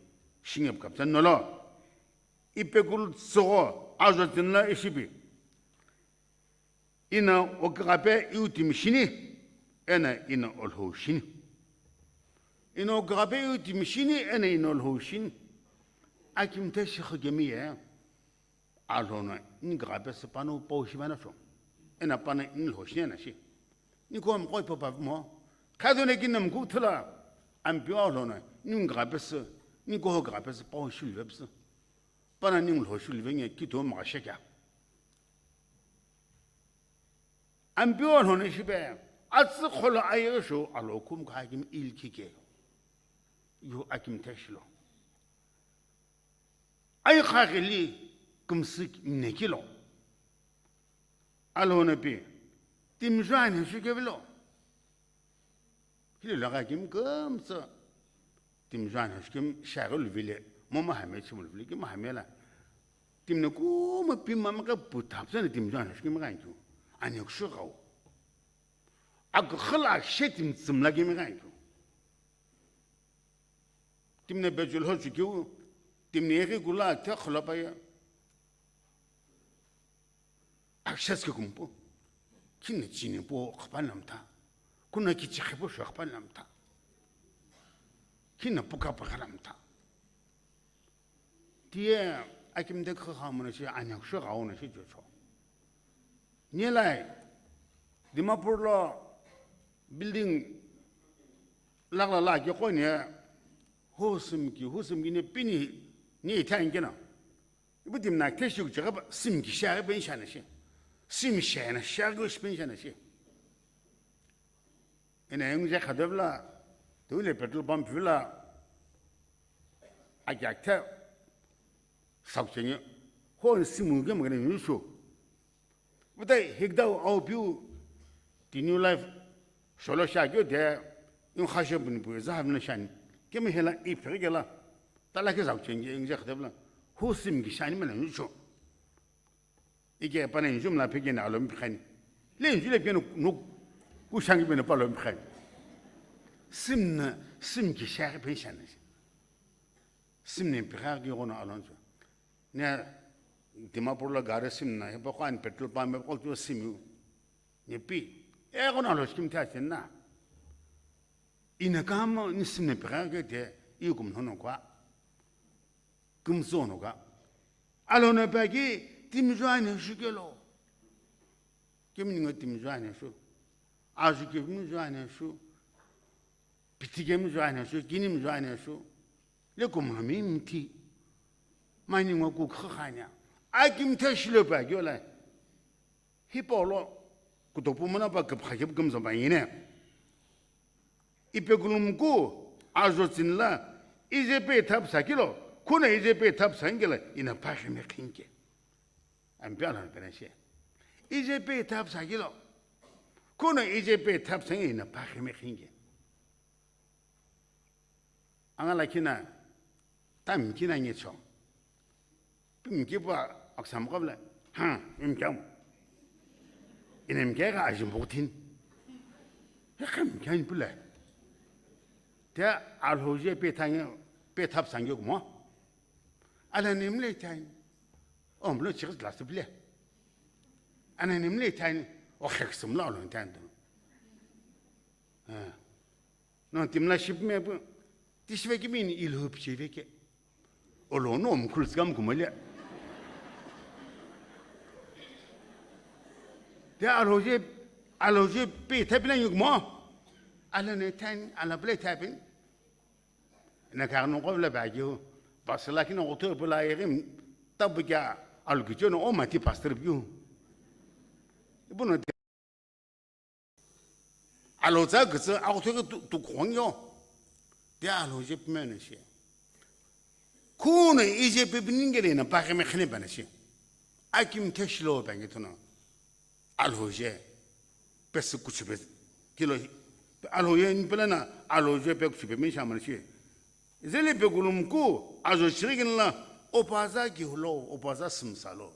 shingep kaptan nolo. Ipekul tsogo ajo tinla ishipi. Ina okighape iu timi shini, ena ina olhou shini. Ina okighape iu timi shini, ena ina olhou shini. Akimthe shikha kemi ye. Alhona, ngighape sipano pau shivana sho. Eno pana ni lho shi na shi. Ni ko mqo ipo pa mo. Kha do ne kin nam ku thula. Ampeu Alhou no, ni ngapesü, ni ko ngapesü, pau shi lupesü. Pana ni lho shi luve nge kito ma shekya. Ampeu Alhou no shipe, atsi kholo aye sho, alo kum kha kim il kike. Yu akim teshilo. Ai kha gili kumsik nekilo. Alhou no pi, timjuani shukevilo. Hile laga kim kumtsa, timjuani shukim shagulu vile, mo mahame chimul vile, kim mahame la. Timne kuma pima maka putapsa ne timjuani shukim ganju. Ani kushu gau. Akhala she tim tsimla kim ganju. Timne bejul ho chukiu, timne yeghi kula te kholopa ya. Akshas ke kumpu. Kina chini po khapa namta. Kuna kichi khipo sho khapa namta. Kina puka paka namta. Tiye akim de kha kha mo na shi anyak sho gau na shi chocho. Nyelai, Dimapur lo building lagla la ki qo ne, husim ki, husim ki ne pini ne ithan kena. Ibu dim na keshi ku chaka ba, sim ki sha ben sha na shi. Sim sha na sha go ben sha na shi. Ena yung je khadevla, tu le petrol pump vila, a kya kya, sak chenye, ho simu ge magana yusho. Butai hikdau au piu, the new life, sholo sha kyo de, yung khashe bun pu, za hamna shan, kemi hela i phe gela, tala ke zau chenge, yung je khadevla, ho sim ki shani mana yusho. Ike pana injum la phe kena alom pikhani. Le inju le phe no, no, ku shangi phe no palom pikhani. Sim na, sim ki sha phe shan. Sim ne pikha ki gono alonso. Ne Dimapur la gari sim na, he pa kwan petrol pump, he pa kol tu sim yu. Ne pi. E gono alo skim ta chen na. Ina kama ni sim ne pikha ke te, i kum hono kwa. Kumtsono ka. Alhou no pa ki timjuani shu kelo. Kemi ninga timjuani shu. Aju kemi juani shu. Piti kemi juani shu, kini juani shu. Le kumhami mti. Mani ngo ku khakhanya. Akim te shilo pa kyola. Hipau lo, kutopu muna pa küpkha kip kümza pa yine. Ipekulumku ajo tsinla, ijepe thap sakilo, kuna ijepe thap sangila, ina pakhime khinke. Ampi ala pena she. Ijepe thap sakilo, kuna ijepe thap sangila, ina pakhime khinke. Anga lakhi na, ta mkina nge cho. Pi mki pa aksam kabla, ha, mkam. Ina mkia ka ajim buktin. Ya ka mkia ni pula. Ta Alhou je pe thang, pe thap sangyo mo. Ala nimle tain. Om lo chik las pule. Ana nimle tain. O khek sum la lo tain. Ha. No, timla ship me pu, tishve ki min ilhu pichive ke. Olo no mkhul skam kumale. Te Alhou je, Alhou je pe thapila yuk mo. Ala ne tan, ala ple thapin. Na ka no ko la ba ju. Pasla ki no ko to pula yerim. Tabu kya alu ki jono o mati pastor biu. Ibu no Alhou tsa kütsü aghuthu khe tu, tu khongyo. Te Alhou je pimene shi. Kuno ije pe biningele na pa kheme khene bana shi. Akim te shilo bangi tuno. Alhou je. Pesi kuchube. Kilo. Alhou je nipela na Alhou je pe kuchube min shamana shi. Zeli pe kulumku ajo shirigin la opaza ki hulo, opaza simsalo.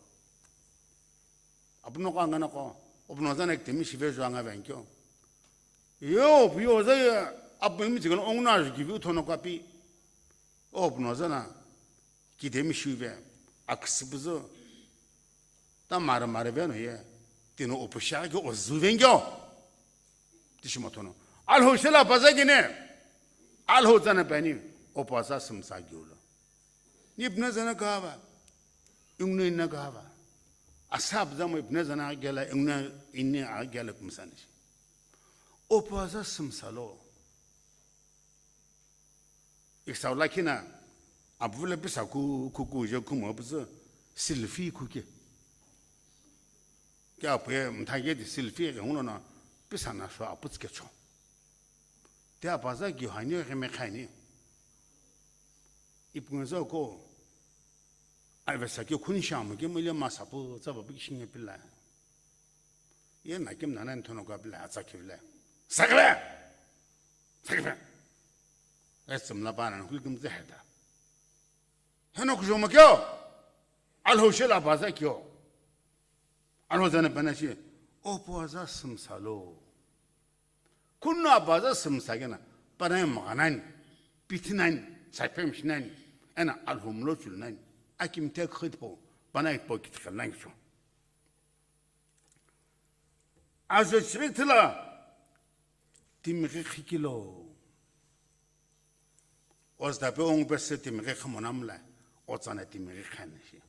Apuno ko angana ko, opuno zana kitemi shive jo anga venkyo. Yo, pu yo za ya, apu mi chikano ongna ju kivi uthono kapi. Opuno zana kitemi shive, aksipuzo. Ta mara mara veno ye, tino opusha ke ozu venkyo. Tishimo thono. Alhou shela paza kine, Alhou zana pani, opaza simsa gyulo. Nipna zana kava, ingno inna kava. Asa abzamo ipuna zana aghi kela, enguna ini aghi kela kumsani shi. Opu aza sümsa lo. Ikisau lakhi na, apu vula pisa ku, ku, ku, je kumo püzü, silfi kuke. Ke apuye mthake di silfi ke ngulo na, pisa na sho apu tsike cho. Te apu aza ki hani ke me khani. Ipunga zo ko, avesa ke khuni shamu ke mule masa pu, tsaba pu kishinge pila. Ye na kim nana thono ka pila atsa kivile. Sakre! Sakre! Esum la bana, hul kim ze heta. Heno kujo mo kyo? Alho shela baza kyo? Alho zana bana shi, opu aza sümsa lo. Kunno apu aza sümsa kena, panai mghanan, pithinan, sapem shinan, ena alhumlo chulnan, akim tek khitpo, panai po kitkhel nan cho. Azo chiri thila, timighi khikilo. Ozda pe ong pe se timighi khamonamla, otsana timighi khan shi.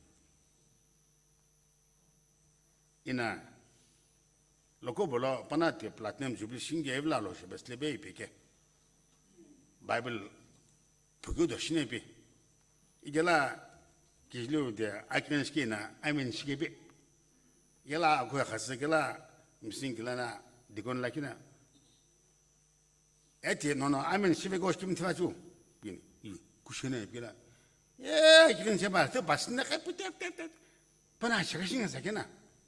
Ina, loko bolo pana te platinum jubilee shinge evla lo she bes lebe ipeke. Bible phukeu do shine pi. Igela kijliu de akinen shikena, amen shikepi. Igela akhu khase kela, missing kela na, dikon lakina. Eti nono, amen shive gosh kim thiva chu. Pini, i, kushene pila. Ye, kikin se ba, te bas ne ke pute, te, te. Pana shaka shinga sakena.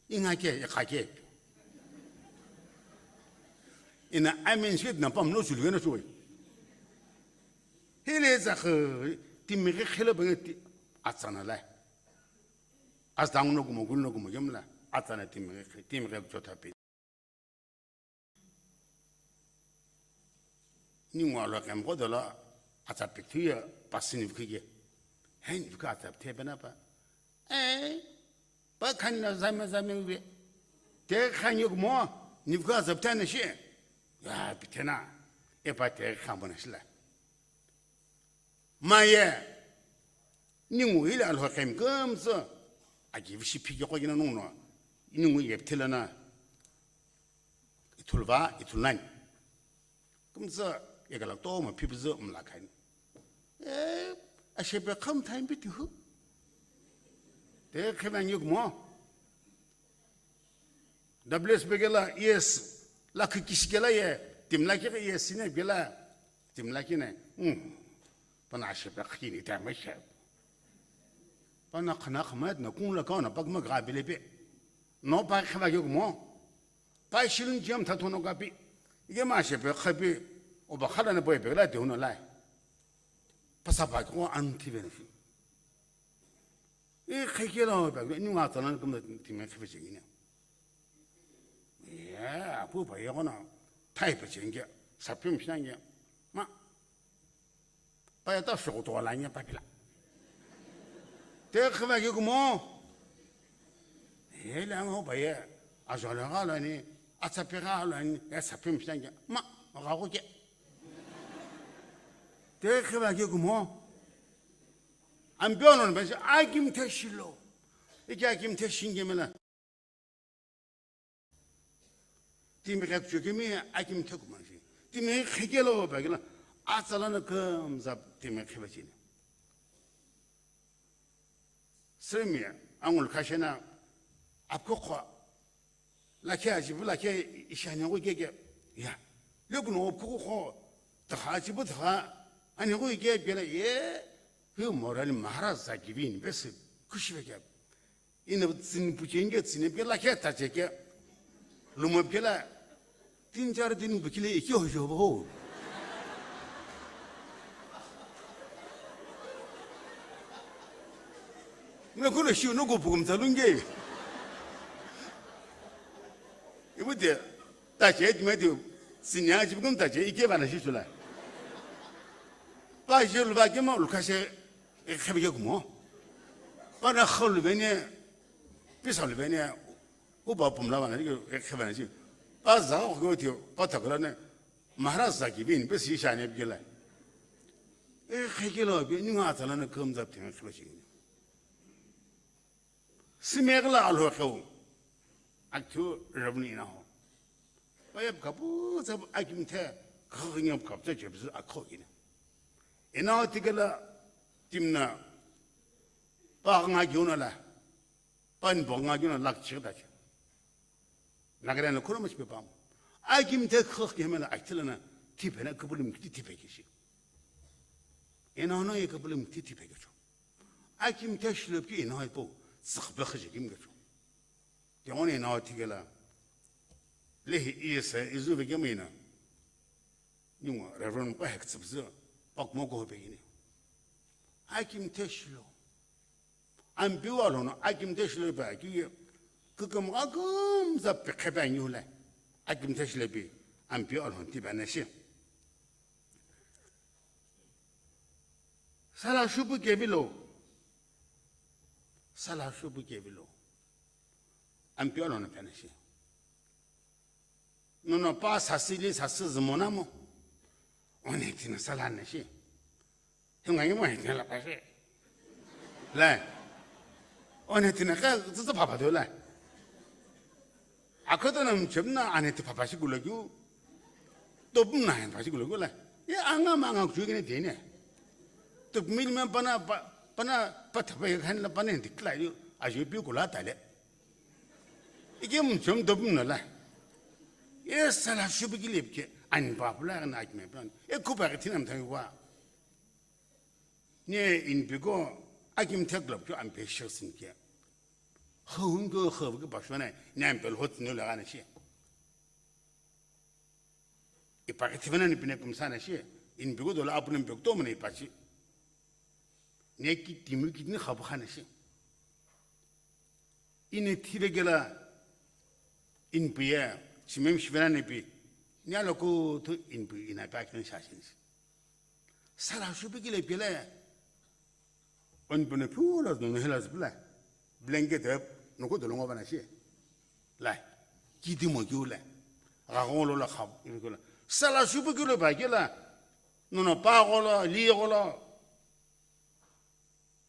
Inga ke, ikha ke. Ina amen shit na pam lo chulgena chuwe. Hele zakh, timighi khela bange ti, atsana lai. As danguno kumo, gulno kumo gemla, atsana timighi, timighi chotha pi. Ningu alhokemi qo dolo atsa pikithu ye pasü nivikhi ke. He nivikhi atsa pithe pe na pa? Eh, pa khani na zame zame uve. Te khani kumo, nivikhi atsa pithe na shi. Ya pithe na, e pa te khani bo na shi la. Maye, ningu ile alhokemi kümtsü, akivi shi phiki qo kina nungno, ningu ye pithe la na. Ithulva, ithulnani. Kümtsü, yekela kutomo phipüzü mlakhani. Eh, ashepe kham time pitihu. Te khemang yuk mo. W S B kela, yes. Lakhi kishi kela ye. Timla kela, yes, sine kela. Timla kine. Hmm. Pana ashepe khini time she. Pana khana khamat na kung la kauna pakma ga bilepe. No pa khema yuk mo. Pai shilun chiam thathono kapi. Ike ma shepe khapi. Oba khala na boy pekla de uno lai. Pasa pa ko an thive na shi. E khekela ba ni nga tsalan kum timi khive chengine. Ya, apu pa ye kono. Thai pa chenge. Sapim shange. Ma. Paya ta shokoto la nya papila. Te khiva ke kumo. He la ngo paye. Ajo la ga la ni, atsa pe ga la ni, ya sapim shange. Ma, ga go ke. Te khiva ke kumo. Ambiono ben akim te shilo. Iki akim te shinge mela. Timi ghek chukimi akim theku manshi. Timi khekelo bagila. Atsalana kamzap timi khebachini. Semi angul khashena apko kho. Lakhe ajibu lakhe ishani go gege. Ya. Lekuno apko kho. Taha ajibu taha. Ani go gege gela ye. Hu morali Maharaj sa givin besi. Khushi vekya. Ina tsini puchenge tsini pela khe tache ke. Lumo pela. Tin char din bukile iki ho jo bo. Mna kulo shiu no go pugum talunge. Ibu de tache me de tsini aji bugum tache ike bana shi sula. Pa jil ba ke ma ulkashe. E khebe ke kumo. Pana kholu bene, pisa lu bene, u ba pumla bana ke khebe na ji. Pa za ko ti pa ta kala ne, Maharaj za ki bin pe si shane bi la. E khekelo bi ni nga tsala na kam za tin khebe shi. Simeghi lo alhokeu. Akithu Reverend Inaho. Paye pukhapu tsa akimthe khakhinyo pukhapu tsa chebizu akho kini. Inaho tikela timna pa nga gyuna la. Pani bo nga gyuna lak chigda che. Nagaland lo kholo mas pe pam. Akimthe khakhi hemela akithela na tipena kapulum kiti tipe kishi. Inaho no ye kapulum kiti tipe kicho. Akimthe shilop ki Inaho po tsakbe khaje kim gacho. Tione Inaho tikela. Lehi iyese izu vekemina. Ningo Reverend pa hek tsibzu. Pak mo ko pe ini. Akimthe shilo. Ampiu alhono akimthe shilo pa ki. Kukum akum za pe khepe anyu le. Akimthe shilo pi. Ampiu alhon tipe na shi. Sala shupu kevilo. Sala shupu kevilo. Ampiu alhon pena shi. Nono pa sasili sasi zumona mo. One tina sala na shi. Hinga yimo tina la pa shi. Lai. One tina ka tsutsu papa do lai. Akoto na mchemna ane ti papa shi gulagyu. Topum na hen pa shi gulagyu la. Ye anga ma anga kuchugine tene. Topum ilme pana pa-, pana pa thapa ye khan la pana hen tikla yu. Ajo pi kula tale. Ike mchom topum na la. Ye sala shubi ki lepke. An pa pula na akme plan. E kupa ke tinam thang wa. Ne inpiko akimthe klop kyo ampe shirsin ke. Hum ko hum ke bashwana ne ampe hot no la na shi. Ipa ke tivana ni pine kumsa na shi. Inpiko dola apun inpiko to mane ipa shi. Ne ki timu ki ni khabu khana shi. Ini thive gela inpuye, chimem shivena nepi, nyalo ko tu inpu ina pa kin shashin. Sala shupi gile pile. On pune pula no hela zbla. Blanket up no ko dolongo bana shi. Lai. Kidi mo giu lai. Ga golo la khab. Sala shupi gile ba gela. No no pa golo, li golo.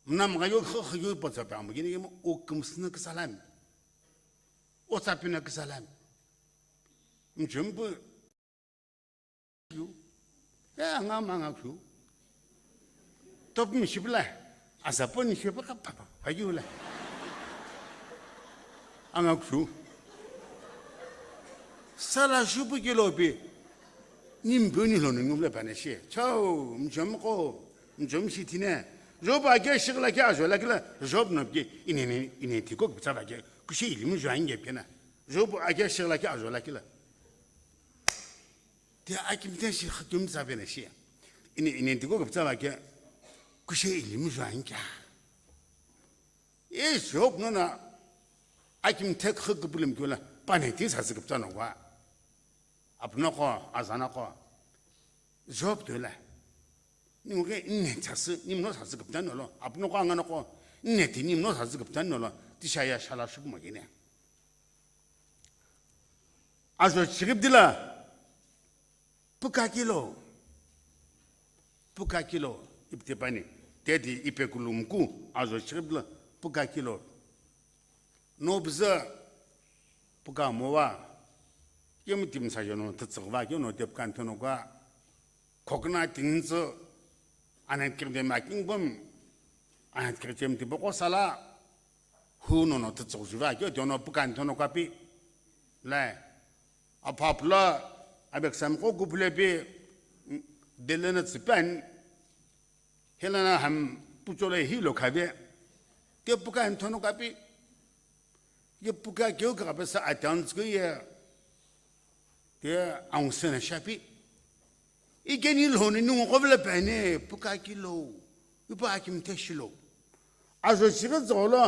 Mna mga yo kha kha yo pa tsa pa mo gini mo o kum sna ka salam. O tsa pina ka salam. Mjumbu. Yo. Ya nga ma nga khu. Top mi shibla. Asa pon shibla ka pa pa. Ayu la. Anga khu. Sala shupu kilo pi. Nim bu ni lo ni ngule pa ne shi. Chao, mjom ko. Mjom shi tine. Job age shigla ke ajo la kila. Job no ke inene ine tiko ke tsa ba ke. Kushi ilim jo ange pena. Job age shigla ke ajo la kila. Te akimthe shi khatum tsa bena shi. Ine ine tiko ke tsa ba ke. Kushi ilim jo ange. E Job no na akimthe khakupulum kula. Pane ti sa sikupta no wa. Apunoko, azanoko. Job tula. Ninguke nne tsasi, nimno sasi kuptan nolo. Apunoko anganoko. Nne ti nimno sasi kuptan nolo. Tishaya shala shukuma gine. Ajo chirip dila. Puka kilo. Puka kilo. Ipte pani. Tedi ipe kulumku. Ajo chirip dila. Puka kilo. No bza puka mowa, kemu timsa jono tütsüghüva keu no tepka nthono ka, khokna tingtsü, anat kirde making bom, anat kirchem tipoko sala, hu no no tütsüghü juva keu dono puka nthono kapi, lai, aphapula, abek samko kupule pi, delena tsipan, Helana ham puchole hilo khabe. Te puka nthono kapi. Ye puka keu ka pesa atan tsku ye. Te aung sena shapi. Ikeni lhoni nungo kovle pene puka kilo. Ipa akim te shilo. Ajo chiga zolo.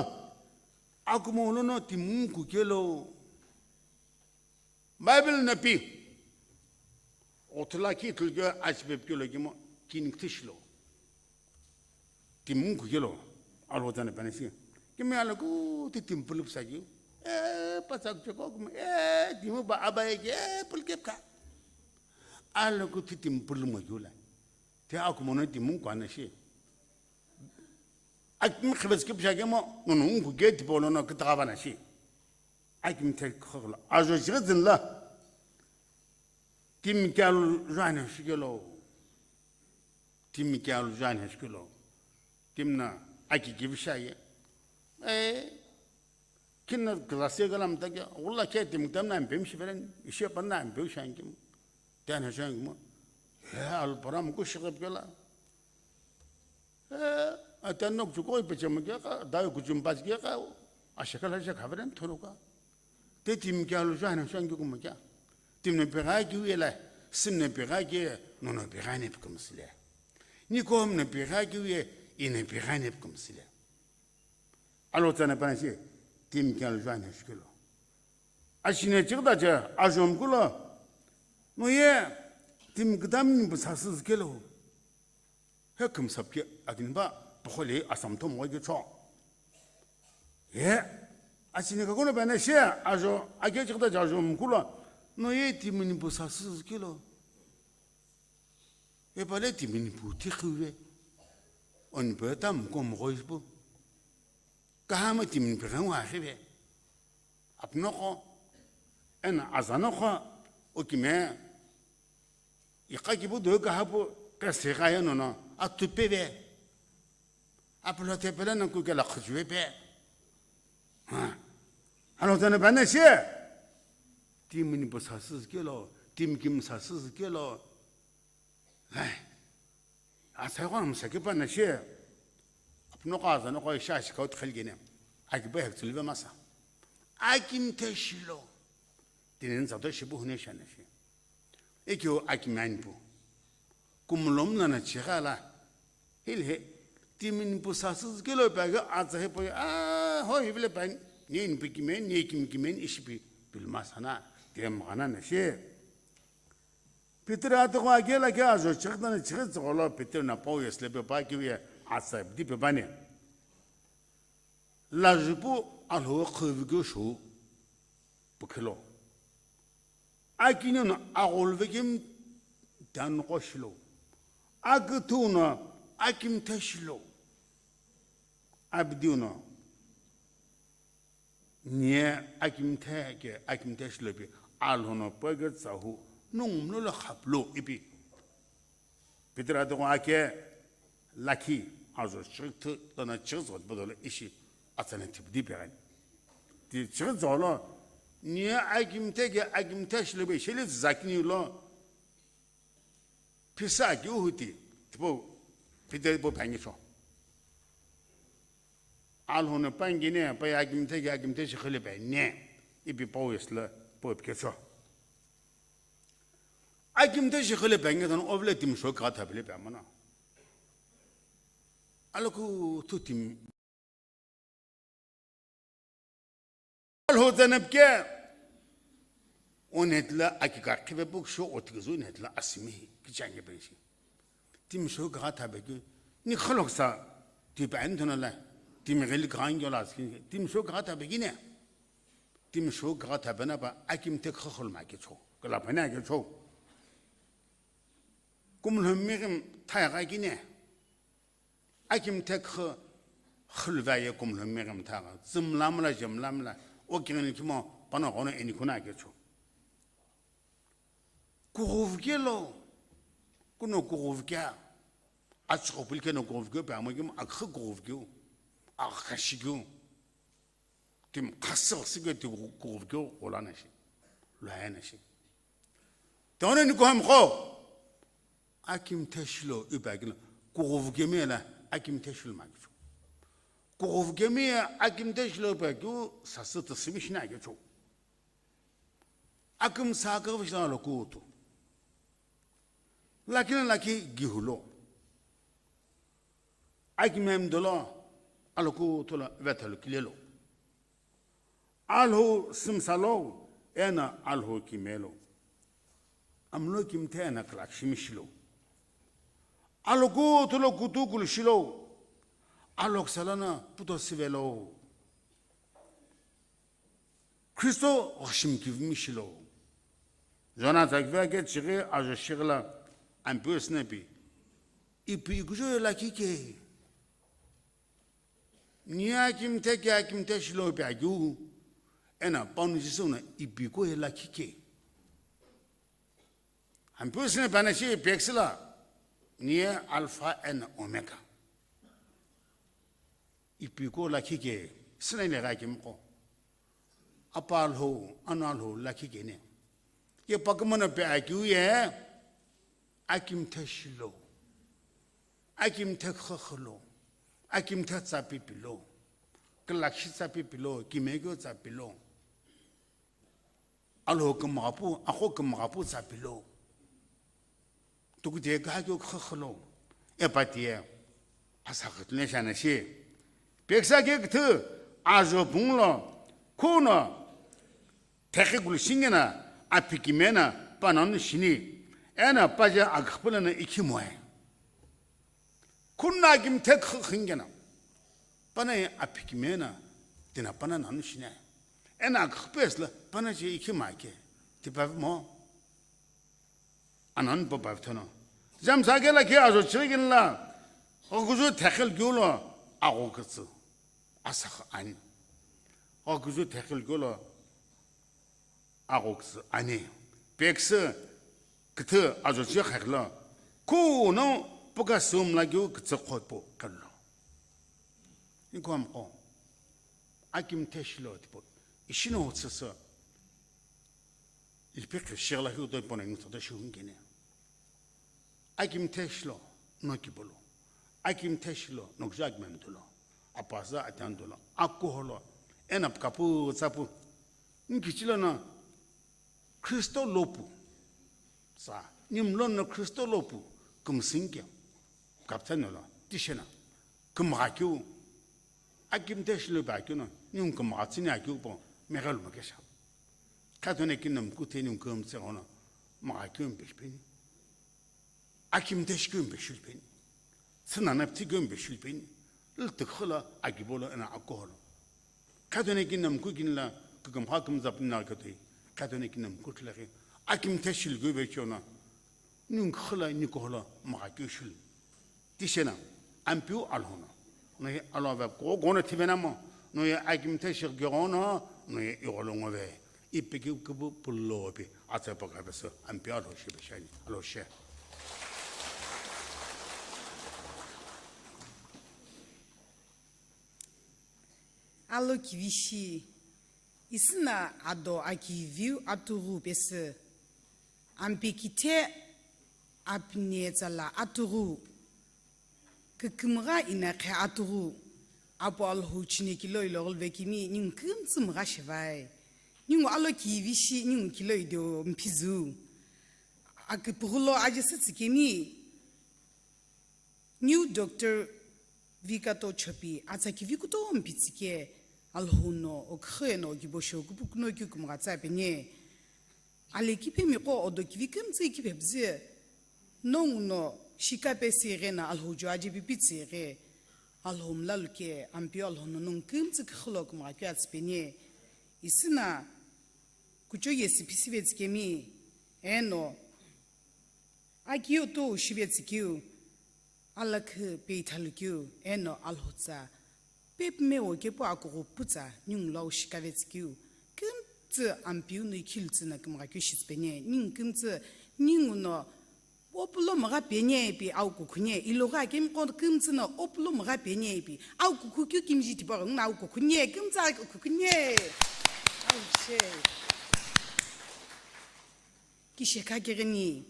Akumo no no timungu kelo. Bible na pi. Othula ki thulke achbep kilo kimo kin kthishlo. Timungu kelo. Alo tane panesi. Kimi alo ku ti timpulup sa ki. E patsak choko kuma. E timu ba abaye ke pulkep ka. Alo ku ti timpulup mo yula. Te akumo no timungu anashi. Akimi khivetsü kipu shiakemo, nono ungu ke tipau lono kitagha vana shi. Akimthe khokhulo. Ajo jighi zin la. Timi kyalu jwani shikelo. Timi kyalu jwani shikelo. Timi na aki kivi shiaye. Eh, kina glasi galam take, ulla ke timi tam na mpem shiveren, ishe pan na mpem shankim. Tena shangmo. He, alparam ku shikep kela. Eh, atan nok chuko ipe chemo kya ka, dai kuchum pas kya ka, ashakala shakhavren thoro ka. Te timi kyalu jwani shangi kuma kya. Timi na pegha ki uye la, sim na pegha ki, nono pegha ne pkum sile. Nikom na pegha ki uye, ine pegha ne pkum sile. Alo tsana pana shi, timi kyalu jwani shikelo. Ashine chigda cha, ajom kulo. No ye, timi kdam ni bu sasız kelo. He kümsapke akinba, pükhole asamtho moge cho. Ye, asini kakono bana she, ajo, ake chikta jajo mkulo, no ye timi ni bu sasız kelo. E pale timi ni bu tikhive. On pe tam ko mogo isbu. Kahama timi ni pükhangwa khive. Apnoko, ena azanoko, okime, Iqa kipu do kahapu, kese kaya nono, atupe ve. Apulo tepele no kukela khujuwe pe. Ha. Alo tene bane she. Timi ni bu sasız kelo, timi kim sasız kelo. Hai. Asai kwa msaki pa na she. Apno ka za no kwa sha shi ka utkhelgene. Aki ba hek tsulve masa. Akim te shilo. Tinin zato shibu hune shana she. Ekyo akimani pu. Kumlom nana chigala. Hil he. Timin pu sasız kelo pega atsa he po. Ah, ho hivle pan. Ne in pu kimen, ne kim kimen, ishi pi. Bilma sana. Tem gana na she. Peter atoko akela ke ajo chigdana chigit zolo Peter na pau yesle pe pa ki ye atsa di pe bane. Lajupu alho khuvigyo shu pukhilo. Akini no aghulvegim dan qoshilo. Akithu no akimthe shilo. Abdiu no nie akimthe ke akimthe shilo pi alho no pege tsahu nungumlo lo khaplo ipi. Peter atoko ake lakhi ajo chigthu tana chigzot bodolo ishi atsane thipdi pegan. Ti chigzolo nie akimthe ke akimthe shilo be shili zakni lo phisa ki uhuti tipo Peter po pangi cho. Alhone pangi ne pa akimthe ke akimthe shi khile pe ne ipi po isla po ke cho. Akimthe shi khile penge tano ovle tim sho ka thabile pe amana. Aloku tu tim. Alho zanapke. Onetla akika khibe buk sho otkizu netla asimi kichange penshi. Tim sho ka thabeki ni khalok sa ti pa anthona la tim gel ka ngyo la skin tim sho ka thabeki ne. Tim sho ka thabena pa akimthe khakhol ma ke cho. Kala pana ke cho. Kumlhom megem thaya ga kine. Akimthe kha khulva ye kumlhom megem thaga. Zimlamla jemlamla. O kingin kimo pano kono eni kuna ke cho. Kughuvke lo. Kuno kughuvke. Achokopil ke no kughuvke pe amo kim akha kughuvke. Akha shikyo. Tim khasaq sike ti kughuvke olana shi. Lana shi. Tone ni koham kho. Akimthe shilo ipa kilo. Kughuvke me la akimthe shilo ma kicho. Kughuvke me akimthe shilo pa kyo sasü to simi shina kicho. Akim sa ka vishna lo kutu. Lakina laki gihulo. Akimem dolo aloku tola vetalo kilelo. Alho simsalo ena alho kimelo. Amlo kimthe ena kalakshimishilo. Aloku tolo kutu kulshilo. Alok salana puto sivelo. Kristo ghashim kivimi shilo. Jona tsakivake chighi ajo shighila ampeu sinapi. Ipi ikujo lakhi ke. Ni akimthe ke akimthe shilo pi akeu, eno panu Jisü no ipi ko ye lakhi ke. Ampeu sine panashi peksila, ni Alpha and Omega. Ipi ko lakhi ke, sine le gha kemqo. Apa Alhou, Ana Alhou lakhi kene. Ye pakümana pe akeu ye, akimthe shilo, akimthe khükhülo, akimthe tsapipilo, külakhi tsapipilo, kimekeu tsapilo. Alhou kümghapu, akho kümghapu tsapilo. Tukutiye kha keu khükhülo. Epatiye. Asa khütune shana shi. Peksa ke küthü ajo punglo. Khuno. Thekhi kulu shingena. Apikimena. Pananu shini. Ena paja akhpulana ikhimoe. Khunna akimthe khü khingena. Pana ye aphikimena. Tina pana nanu shine. Ena akhpesla. Pana je ikhima ke. Tipa mo. Anan papa thono. Jamsa ke la ke ajo chirigin la. Oguzu thekhel gyulo. Ago kutsu. Asakh ani. Oguzu thekhel gyulo. Ago kutsu ani. Peksa küthü ajo chi khakhlo. Kuno puka sum la gyu kutsu khopo kalo. Inkom ko. Akimthe shilo tipo. Ishino tsasa. Ilpikhi shigla hu do pona ngi tsada shu ngene. Akimthe shilo no kibolo. Akimthe shilo no gja gmem dulo. Apaza atan dulo. Akuholo. Ena kapu tsapu. Ngichilo na Kristo lopu. Sa, nimlo na Kristo lopu. Kumsinke. Kaptano lo. Tishena. Kumgakyu. Akimthe shilo ba kyu no. Nim kumgatsini akyu po. Megalu makesha. Kadone kinam kuthe nim kumtse ono. Magakyu mbishpini. Akimthe shikyu mbishulpini. Tsünana pthi kyu mbishulpini. Ltkhula akibolo ena akoholo. Kadone kinam kukinla kükümkha kümzapni na katoi. Kadone kinam kutlakhi. Akimthe shilgyu be chona. Nung khula ni kohla magakyu shul. Tishena. Ampiu alhono. No ye alove ko gono thibena mo. No ye akimthe shigyono. No ye igolo ngove. Ipeki kubu pullo pi. Atsa pakabeso. Ampiu alho shibeshani. Alho she. Alo kivishi, isina ado akiviu atughu pesi, ampikithe apine tsala atughu, kükümgha inakhe atughu, apo Alhou chine kilo ilo ghulvekimi, ningu kümtsü mgha shivai, ningu alo kivishi, ningu kilo idio mphizuu, akipughulo ajisü tsikemi, New Doctor Vikato Chopi, atsa kivi kutomo pitsike, Alhou no, oküxü eno, kibosho, kupukuno, kyu kumghatsa penye. Ale kipemi qo odo kivi kümtsü kipepzü, nongu no, shikape sighe na Alhou jo aje pipitsü ghe, Alhou mlalu ke, ampio Alhou no nongu kümtsü küxülo kumgha kyu atsü penye. Isina, kucho yesi pisive tsikemi, eno, Akiu tu shive tsikiu, alakhu peithalu kiu, eno alhotsa, pepme wo kepu akughu putsa, ningu lo shikave tsikiu, kümtsü ampiu no ikhilu tsü na kümgha keu shitsü penye, ningu kümtsü, ningu no, opulo mgha penye pi au kukhunye, ilogha kemi qo kümtsü no opulo mgha penye pi, au kukhu keu kimiji tipau, ngu na au kukhunye, kümtsü au kukhunye. Au she. Kishekha kegheni.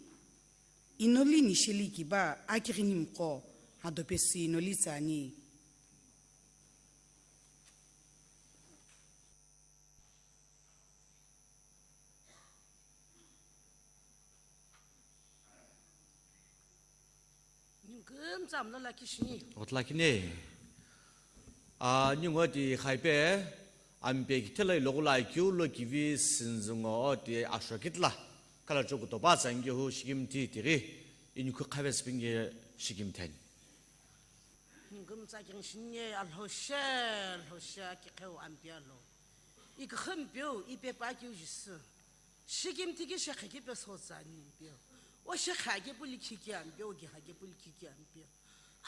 Inoli nisheli kiba akighini mqo, adopesi inoli tsani. Ningu kümtsü amlo lakhi shini. Otlakine. A, ningu oti khaipe, ampe kithela iloghula kiu lo kivi sinzungo oti ashokitla. Kala choku topa tsangi hu shikimthi tighi, inikhu khaves pingi shikimtheni. Ningu kümtsü kighini shini alhoshe, alhoshe kikheu ampi alo. Ikikhempeu, ipepa kiu jisü. Shikimthi ki shekhe ki peso tsani ampeu. O shekhe ake puli khiki ampeu, o giha ke puli khiki ampeu.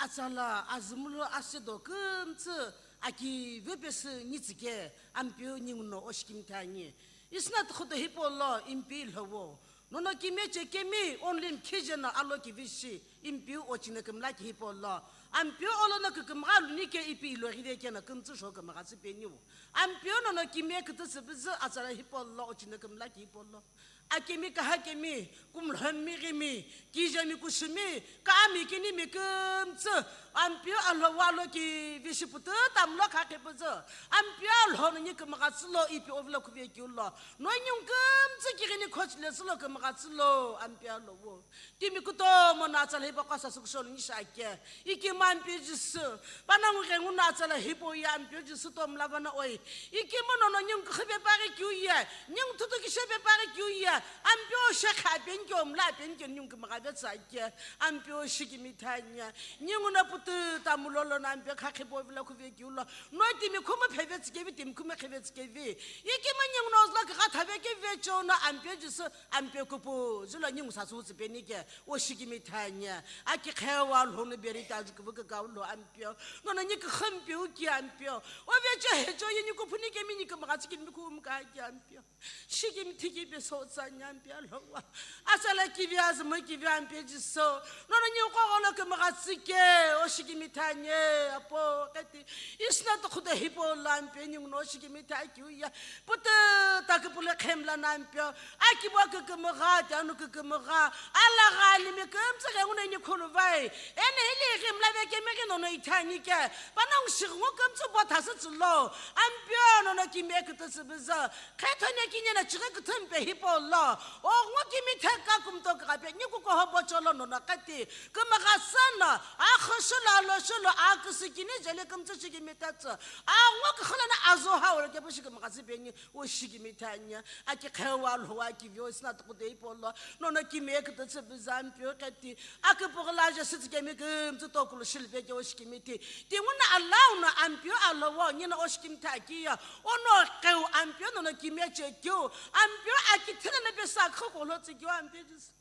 Atsala, azumulu, asedo, kümtsü, Aki vepesü nitsike, Ampeu ninguno oshikimthi ani. Isna tukhuto hipolo impi lhowo. Nono kimiye chekemi only mkhije no alo kivishi, Ampeu ochine kümla ki hipolo. Ampeu olono kükümgha luni ke ipi ilo ghide keno kümtsü sho kümgha tsü peniu. Ampeu nono kimiye kütütsü bizü atsala hipolo ochine kümla ki hipolo. Akemi kahakemi, kumlhomi ghimi, kijemi kushimi, kami kinimi kümtsü, Ampeu alhowo alo kivishi pututa mlo khakhe püzü, Ampeu alhono ni kümgha tsülo ipi ovilo khuve kiulo, no nyung kümtsü kighini khochile tsülo kümgha tsülo, Ampeu alhowo. Timi kutomo no atsala hipaqo sasü kusholo ni shake. Ikemu Ampeu Jisü, panongu ghenguno atsala hipau ye Ampeu Jisü tomla vana oi. Ikemu nono nyung kükhipe paghi kiu ye, nyung thutu kishepe paghi kiu ye, Ampeu shekha apenike omla apenike nyung kümgha vetsü ake. Ampeu shikimthi ani. Ninguno pututa mulolo no Ampeu khakhe povilo khuve kiulo. No timi khumu pheve tsikevi, timi khumu kheve tsikevi. Ikemu ninguno ozlo kükha thave kevi vecho no Ampeu Jisü, Ampeu kupu, zülo ningu sasü utsü penike. Oshikimthi ani, aki khewa lhono berita ju kuvuka kau lo Ampeu. Nono ni kükhampeu ki Ampeu. Ovecho hecho ye ni kuphuni kemi ni kümgha tsiki mi kumka ki Ampeu. Shikimthi ki peso tsani Ampeu alhowo. Asala kivi azuma kivi Ampeu Jisü. Nono ni kogholo kümgha tsike, oshikimthi ani, apo kati. Isna tukhuto hipolo Ampeu ninguno oshikimthi akiu ye. Pututa küpülü khemla no Ampeu. Akibo kükümgha, tanu kükümgha, alagha alimi kümtsü ghenguno ini khuluvai. Eno hili ghimla vekemi ghi nono ithi ani ke. Panongu shighingu kümtsü bo thasü tsülo. Ampeu nono kimiye kütütsü bizü. Khethone kinye no chighi küthümpe hipolo. Oghu kimi theka kumto kükhape ni kukuho bocholo nono kati. Kümgha sano, akhüshulo, aloshülo, aküsü kini jeli kümtsü shikimthi atsü. Aghu kükhülo no azo hawo kepu shikümgha tsü peni. Oshikimthi ani, aki khewa lhowo aki vio isna tukhuto hipolo, nono kimiye kütütsü bizü Ampeu kati, aküpüghü laje sütsikemi kümtsü tokulu shilve ke oshikimthi. Tinguno allow no Ampeu alhowo, nino oshikimthi aki ye, ono keu Ampeu nono kimiye chekeu, Ampeu aki thina no pesa khokolo tsikeu Ampeu Jisü.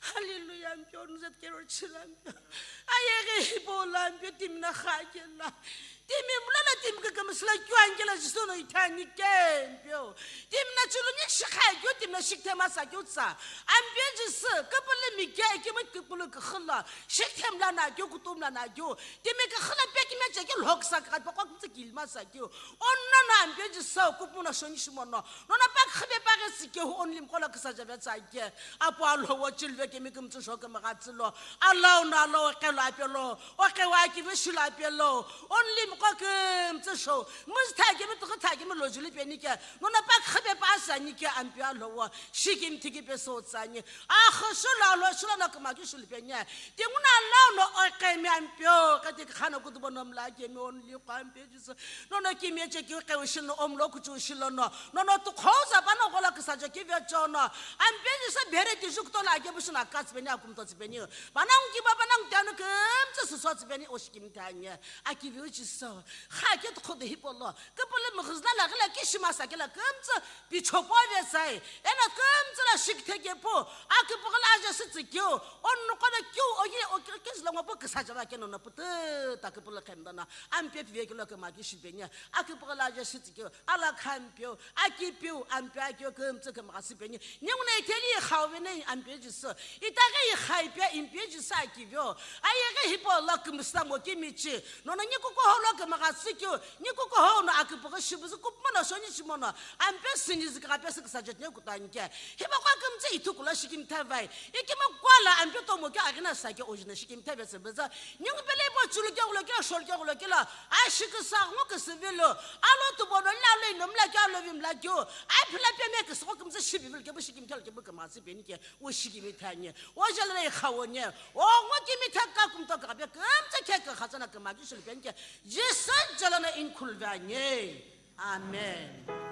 Hallelujah, Ampeu, nuzet kero chila Ampeu. Ayeghi hipolo Ampeu, timi no khakela. Timi mlolo timi kükümsülo keu angela Jisü no ithi ani ke Ampeu. Timi no chulu ni shikha keu, timi no shikthema sa keu tsa. Ampeu Jisü, küpülü mike, ikemu küpülü kükhülo. Shikthemla no keu, kutumla no keu. Timi kükhülo pekime chekeu lhoksa kükha pekwa kümtsü kilma sa keu. Ono no Ampeu Jisü, kupu no shoni shimono. Nono pa kükhipe paghi tsikeu, only mkolo küsaja vetsü ake. Apo alhowo chilve kemi kümtsü sho kümgha tsülo. Allow no allow okelo apelo. Okewa kivi shilo apelo. Only mko kümtsü sho. Muzü thakemi, tukhu thakemi lojuli penike. Nono pa kükhipe pa asü anike Ampeu alhowo. Shikimthi ki peso tsü ani. Akhüshulo, aloshülo no küma ki shulu peni. Tinguno allow no okemi Ampeu. Kati khano kutubo no mla kemi only ko Ampeu Jisü. Nono kimiye chekeu keu shilo no, omlo kuchu shilo no. Nono tukhouza pano ghola küsajo kive chono. Ampeu Jisü bere tiju kutola akepu shino akatsü peni akumtotsü peni. Panongu kibo panongu tanu kümtsü süsotsü peni oshikimthi ani. Aki vio Jisü. Kha ke tukhuto hipolo. Küpülü müghüzüla laghila kishima sa kela kümtsü pichopo vesai. Eno kümtsü lo shikithe kepu. Aküpüghü laje sütsikeu. Onuko no keu oye okizlo ngopu küsajo va keno no pututa küpülü khemdana. Ampeu pivekelo kümaki shipeni, aküpüghü laje shitsikeu, alakha Ampeu, akipeu, Ampeu akeu kümtsü kümgha tsü peni. Ninguno itheli ikhau veni Ampeu Jisü. Itaghi ikhai pe Ampeu Jisü akiveo. Ayeghi hipolo kümsüta mo kimichi. Nono ni kukuholo kümgha tsükeu, ni kukuho no aküpüghü shibüzü kupmo no shoni shimono. Ampeu sünizü kükha pesü küsajo tine kutanike. Hipaqo kümtsü ithukulo shikimthi vai. Ikemu kuala Ampeu tomo ke aghina sa ke ojina shikimthi ve sebeza. Ningu pele ipo chulu ke ghulo ke shol ke ghulo ke la. Ashiküsa ngu küsüvilo. Alo tubono lalo inomla ke alo vimla keu. Aphila peme küsüko kümtsü shibivilo kepu shikimthi lo kepu kümgha tsü penike. Oshikimthi ani. Ojala na ikhawo nie. Ongo kimthi kakumto kape kümtsü ke kükhatsana kümaki shulu penike. Jisü jala na inkhul ve ani. Amen.